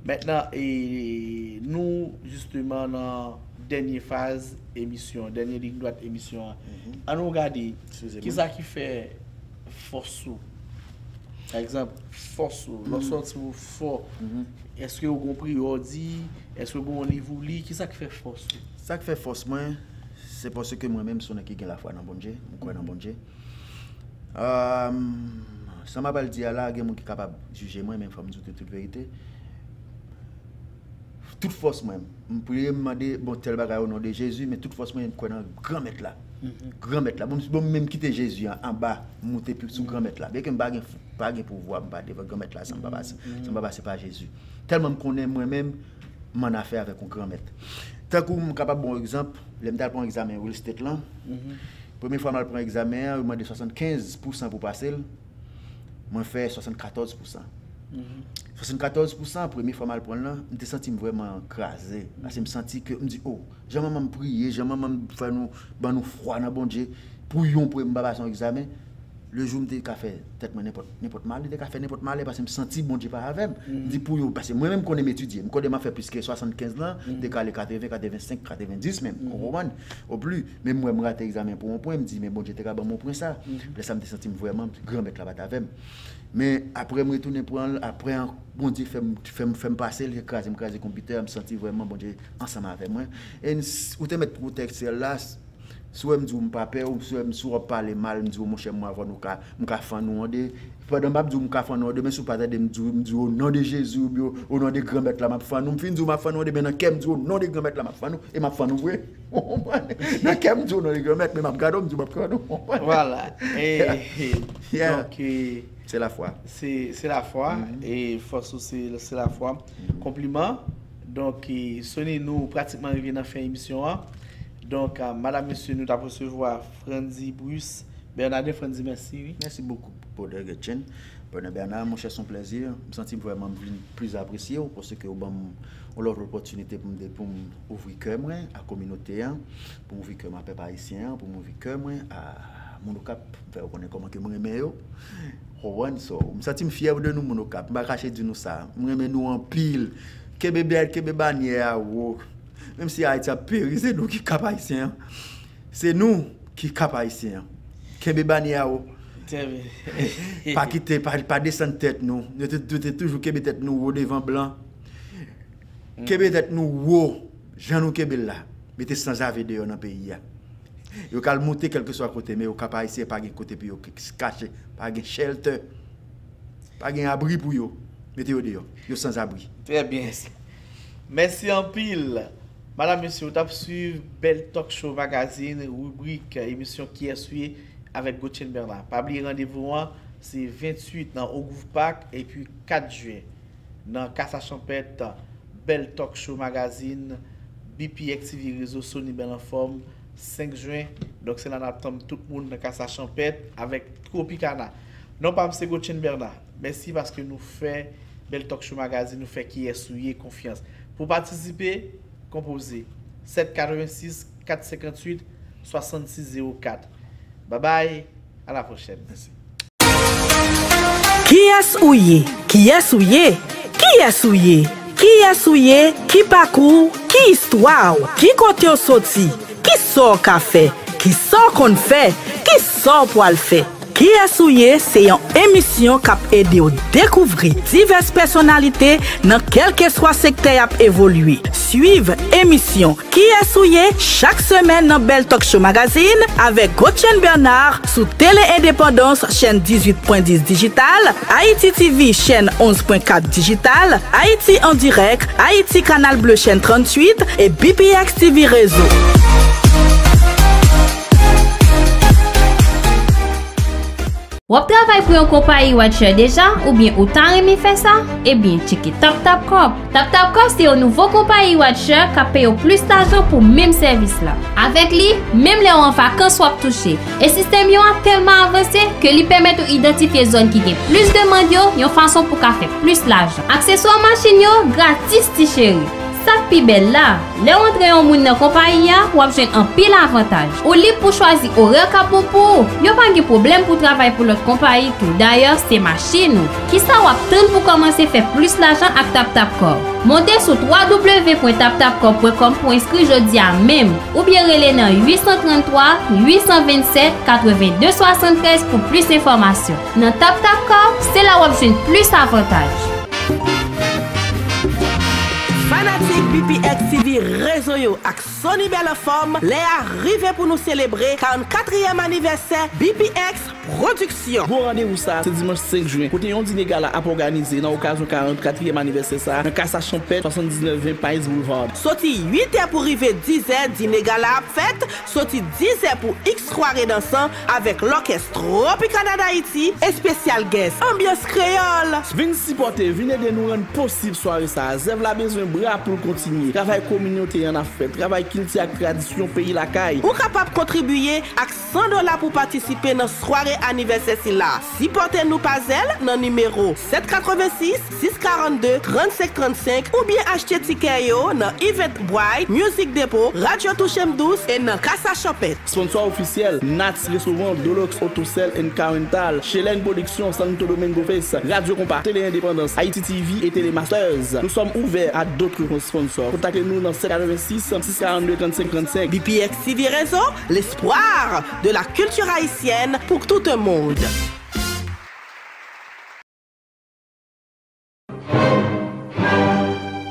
mentnan, e, nou, jisteman, nan dènye faz emisyon, dènye liy dwat emisyon an. An nou gade, kisa ki fè fòs ou? Pa egzanp, fòs ou, lè w sòti ou fò, èske ou gon priyè w di, èske ou gon liv ou li, kisa k fè fòs ou? Sa k fè fòs mwen, se paske mwen menm se yon nèg ki gen lafwa nan Bondye, m kwè nan Bondye. Ahn, sa m ap al di a la, gen moun ki kapab jije mwen, men fò m di w tout, tout verite. Tout fòs mwen, m priye, m mande, bon, tèl bagay o non de Jezi, men tout fòs mwen, m kwè nan Granmèt la. Granmèt la. Bon, m, bon, m menm kite Jezi an, anba, m moute pi sou Granmèt la. Byenke m pa gen, pa gen pouvwa, m pa devan Granmèt la, san m pa pase, san m pa pase pa Jezi. Tèlman m konnen mwen menm, m annafè avèk yon Granmèt. Tankou m kapab ba w egzanp, lè m t al pran egzamen real estate lan, premye fwa m al pran egzamen an, yo mande swasannkenz pousan pou pase l. Mwen fè swasannkatòz pousan. Swasannkatòz pousan, premye fwa m al pran l lan, m te santi m vrèman kraze. Paske m santi ke, m di, "O, jan manman m priye, jan manman m fè nou, ban nou fwa nan Bondye, pou yon premye m pa pase yon egzamen." Le jou m te ka fè tèt mwen nenpòt, nenpòt malè, te ka fè nenpòt malè, paske m santi Bondye pa avè m. M di pou yon, paske mwen menm m konnen m etidye, m konnen m ap fè plis ke swasannkenz lan, m te ka ale katreven, katrevensenk, katrevendis menm, ou konprann? O pli, men m wè m rate egzamen pou yon pwen, m di, "Men Bondye te ka ban m yon pwen sa." Lè sa m te santi m vrèman, Granmèt la pa t avè m. Men apre m retounen pran l, apre an, Bondye fè m, fè m, fè m pase l, kraze m kraze konpitè a, m santi vrèman Bondye ansanm avè mwen. E n-, s-, ou te mèt pwotèg syèl la, s-, si w wè m di w m pa pè w, si w wè m, si w ap pale mal, m di w, "Monchè, mwen avè w, nou ka, m ka fann ou an de." Pandan m ap di w m ka fann ou an de, men si w pa tande m di w, m di w, "O non de Jezi," oubyen, "O non de Granmèt la, m ap fann ou." M fin di w m ap fann ou an de, men nan kè m di w, "O non de Granmèt la, m ap fann ou," e m ap fann ou vre. Ou konprann? Nan kè m di w, "O non de Granmèt," men m ap gade w, m di w m ap fann ou. Ou konprann? Vwala. E, donk, e, se lafwa. Se, se lafwa. E fòs ou se, se lafwa. Konpliman. Donk, e, Sony, nou pratikman rive nan fen emisyon an. Donk, a, madanm, mesye, nou t ap resevwa Frandy Bruce Bernardin. Frandy, mèsi, wi. Mèsi bokou, brother Getjen. Brother Bernard, monchè, se yon plèzi. M santi m vrèman m vin plis apresye w, paske w ban m yon lòt opòtinite pou m de-, pou m ouvri kè mwen a kominote an, pou m ouvri kè mwen a pèp ayisyen an, pou m ouvri kè mwen a moun Okap, fè yo konnen kòman ke m renmen yo. Ou konprann? So, m santi m fyè de nou, moun Okap. M pa kache di nou sa. M renmen nou anpil. Kenbe bèl, kenbe banyè a wo. Menm si Ayiti ap peri, se nou ki Kap Ayisyen an. Se nou ki Kap Ayisyen an. Kenbe banyè a wo. Trè byen. Pa kite, pa, pa desann tèt nou. Nou te, nou te toujou kenbe tèt nou wo devan blan. Kenbe tèt nou wo, jan nou kenbe l la. Mete sanzave deyò nan peyi a. Yo ka al moute kèlkeswa kote, men yo Kap Ayisyen, pa gen kote pou yo k-, kache, pa gen shelter. Pa gen abri pou yo. Mete yo deyò. Yo sanzabri. Trè byen. Mèsi. Mèsi anpil. Madanm, mesye, ou t ap swiv Bèl Talk Show Magazine, ribrik emisyon Kiyès ou ye avèk Gotchen Bernard. Pa bliye randevou an, se venntuit nan Ogouv Park, epi kat jen nan Kasa Chanpèt, Bèl Talk Show Magazine, B P X T V Rezo, Sony Bèl Anfòm, senk jen. Donk, se la n ap tann tout moun nan Kasa Chanpèt avèk Tropicana. Non pa m se Gotchen Bernard. Mèsi paske nou fè Bèl Talk Show Magazine, nou fè Kiyès ou ye konfyans. Pou patisipe, konpoze sèt katrevensis kat senkantuit swasannsis zewo kat. Babay, a la pwochèn. Mèsi. Kiyès ou ye? Kiyès ou ye? Kiyès ou ye? Kiyès ou ye? Ki pakou w? Ki istwa w? Ki kote w soti? Kisa w ka fè? Kisa w konn fè? Kisa w pwal fè? Kiyès ou ye se yon emisyon k ap ede w dekouvri divès pèsonalite nan kèlkeswa sektè y ap evolye. Swiv emisyon Kiyès ou ye chak semèn nan Bèl Talk Show Magazine avèk Gotchen Bernard sou Tele Endepandans, chèn dizuit pwen dis dijital, Haiti T V, chèn onz pwen kat dijital, Haiti en direct, Haiti Canal Bleu, chèn tranntuit, e B P X T V Réseau. W ap travay pou yon konpayi rideshare deja, oubyen ou ta renmen fè sa? Ebyen, tcheke TapTapCorp. TapTapCorp se yon nouvo konpayi rideshare k ap peye w plis lajan pou menm sèvis la. Avèk li, menm lè w an vakans, w ap touche. E sistèm yo a tèlman avanse ke li pèmèt ou idantifye zòn ki gen plis demann yo yon fason pou w ka fè plis lajan. Akseswa machin yo gratis, ti cheri. Sa k pi bèl la, lè w antre yon moun nan konpayi a, w ap jwenn anpil avantaj. Ou lib pou chwazi orè k ap bon pou ou. Yo pa gen pwoblèm pou w travay pou lòt konpayi tou. Dayè, se machin ou. Kisa w ap tann pou w kòmanse fè plis lajan ak TapTapCorp? Monte sou w w w pwen tap tap corp pwen com pou w enskri jodi a menm, oubyen rele nan uit san tranntwa, uit san vennsèt, katrevenndde swasanntrèz pou plis enfòmasyon. Nan TapTapCorp, se la w ap jwenn plis avantaj. Fanatik B P X T V Réseau yo ak Sony Bèl Anfòm, lè a rive pou nou selebre karannkatriyèm anivèsè B P X Production. Gwo randevou sa a, se dimanch senk jen, kote yon dine gala ap òganize nan okazyon karannkatriyèm anivèsè sa a, nan Casa Champêtre, swasanndiznèf ven País Boulevard. Soti uit è pou rive diz è, dine gala ap fèt, soti diz è pou X Soirée Dansant avèk lòkès Tropicana d'Haïti, espesyal guest, anbyans kreyòl. Vin sipòte, vin ede nou rann posib sware sa a. Zèv la bezwen bra pou l kontinye. Travay kominote an ap fè, travay kilti ak tradisyon peyi lakay. Ou kapab kontribiye ak san dola pou patisipe nan sware anivèsè sila. Sipòte nou pa Zelle nan nimewo sèt katrevensis, sis karannde, trannsenk trannsenk oubyen achte tikè yo nan Eventbrite, Music Depot, Radio Touche M Dous e nan Casa Champêtre. Sponsò ofisyèl, Nats Restaurant, Dolox Autocel and Car Rental, Chelène Production, Santo Domingo Fest, Radio Konpa, Tele Endepandans, Haiti T V et Tele Masters. Nous sommes ouverts à d'autres sponsors. Contactez-nous dans sept quatre-vingt-six, six quarante-deux, trente-cinq trente-cinq. B P X T V Réseau, l'espoir de la culture haïtienne pour tout un monde.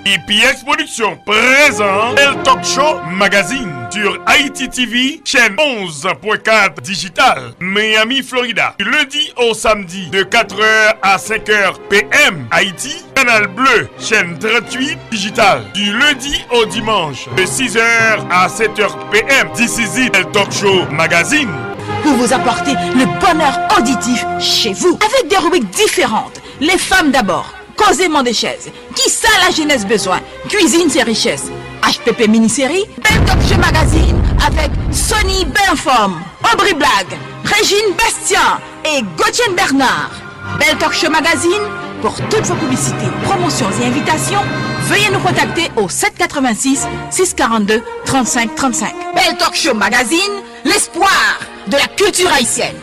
B P X Production présente El Talk Show Magazine sur Haiti T V, chaîne onze point quatre digital, Miami, Florida, du lundi au samedi de quatre heures à cinq heures P M Haïti, Canal Bleu, chaîne trente-huit digital, du lundi au dimanche de six heures à sept heures P M. This is it, El Talk Show Magazine. Pour vous apporter le bonheur auditif chez vous, avec des rubriques différentes. Les femmes d'abord, Koze Mande Chèz, Kisa Lajenès Bezwen, Cuisine c'est richesse, H P P Mini Série, Bèl Talk Show Magazine avec Sony Bèl Anfòm, Aubry Blague, Régine Bastien et Gauthier Bernard. Bèl Talk Show Magazine pour toutes vos publicités, promotions et invitations, veuillez nous contacter au sept quatre-vingt-six, six quarante-deux, trente-cinq trente-cinq. Bèl Talk Show Magazine, l'espoir de la culture haïtienne.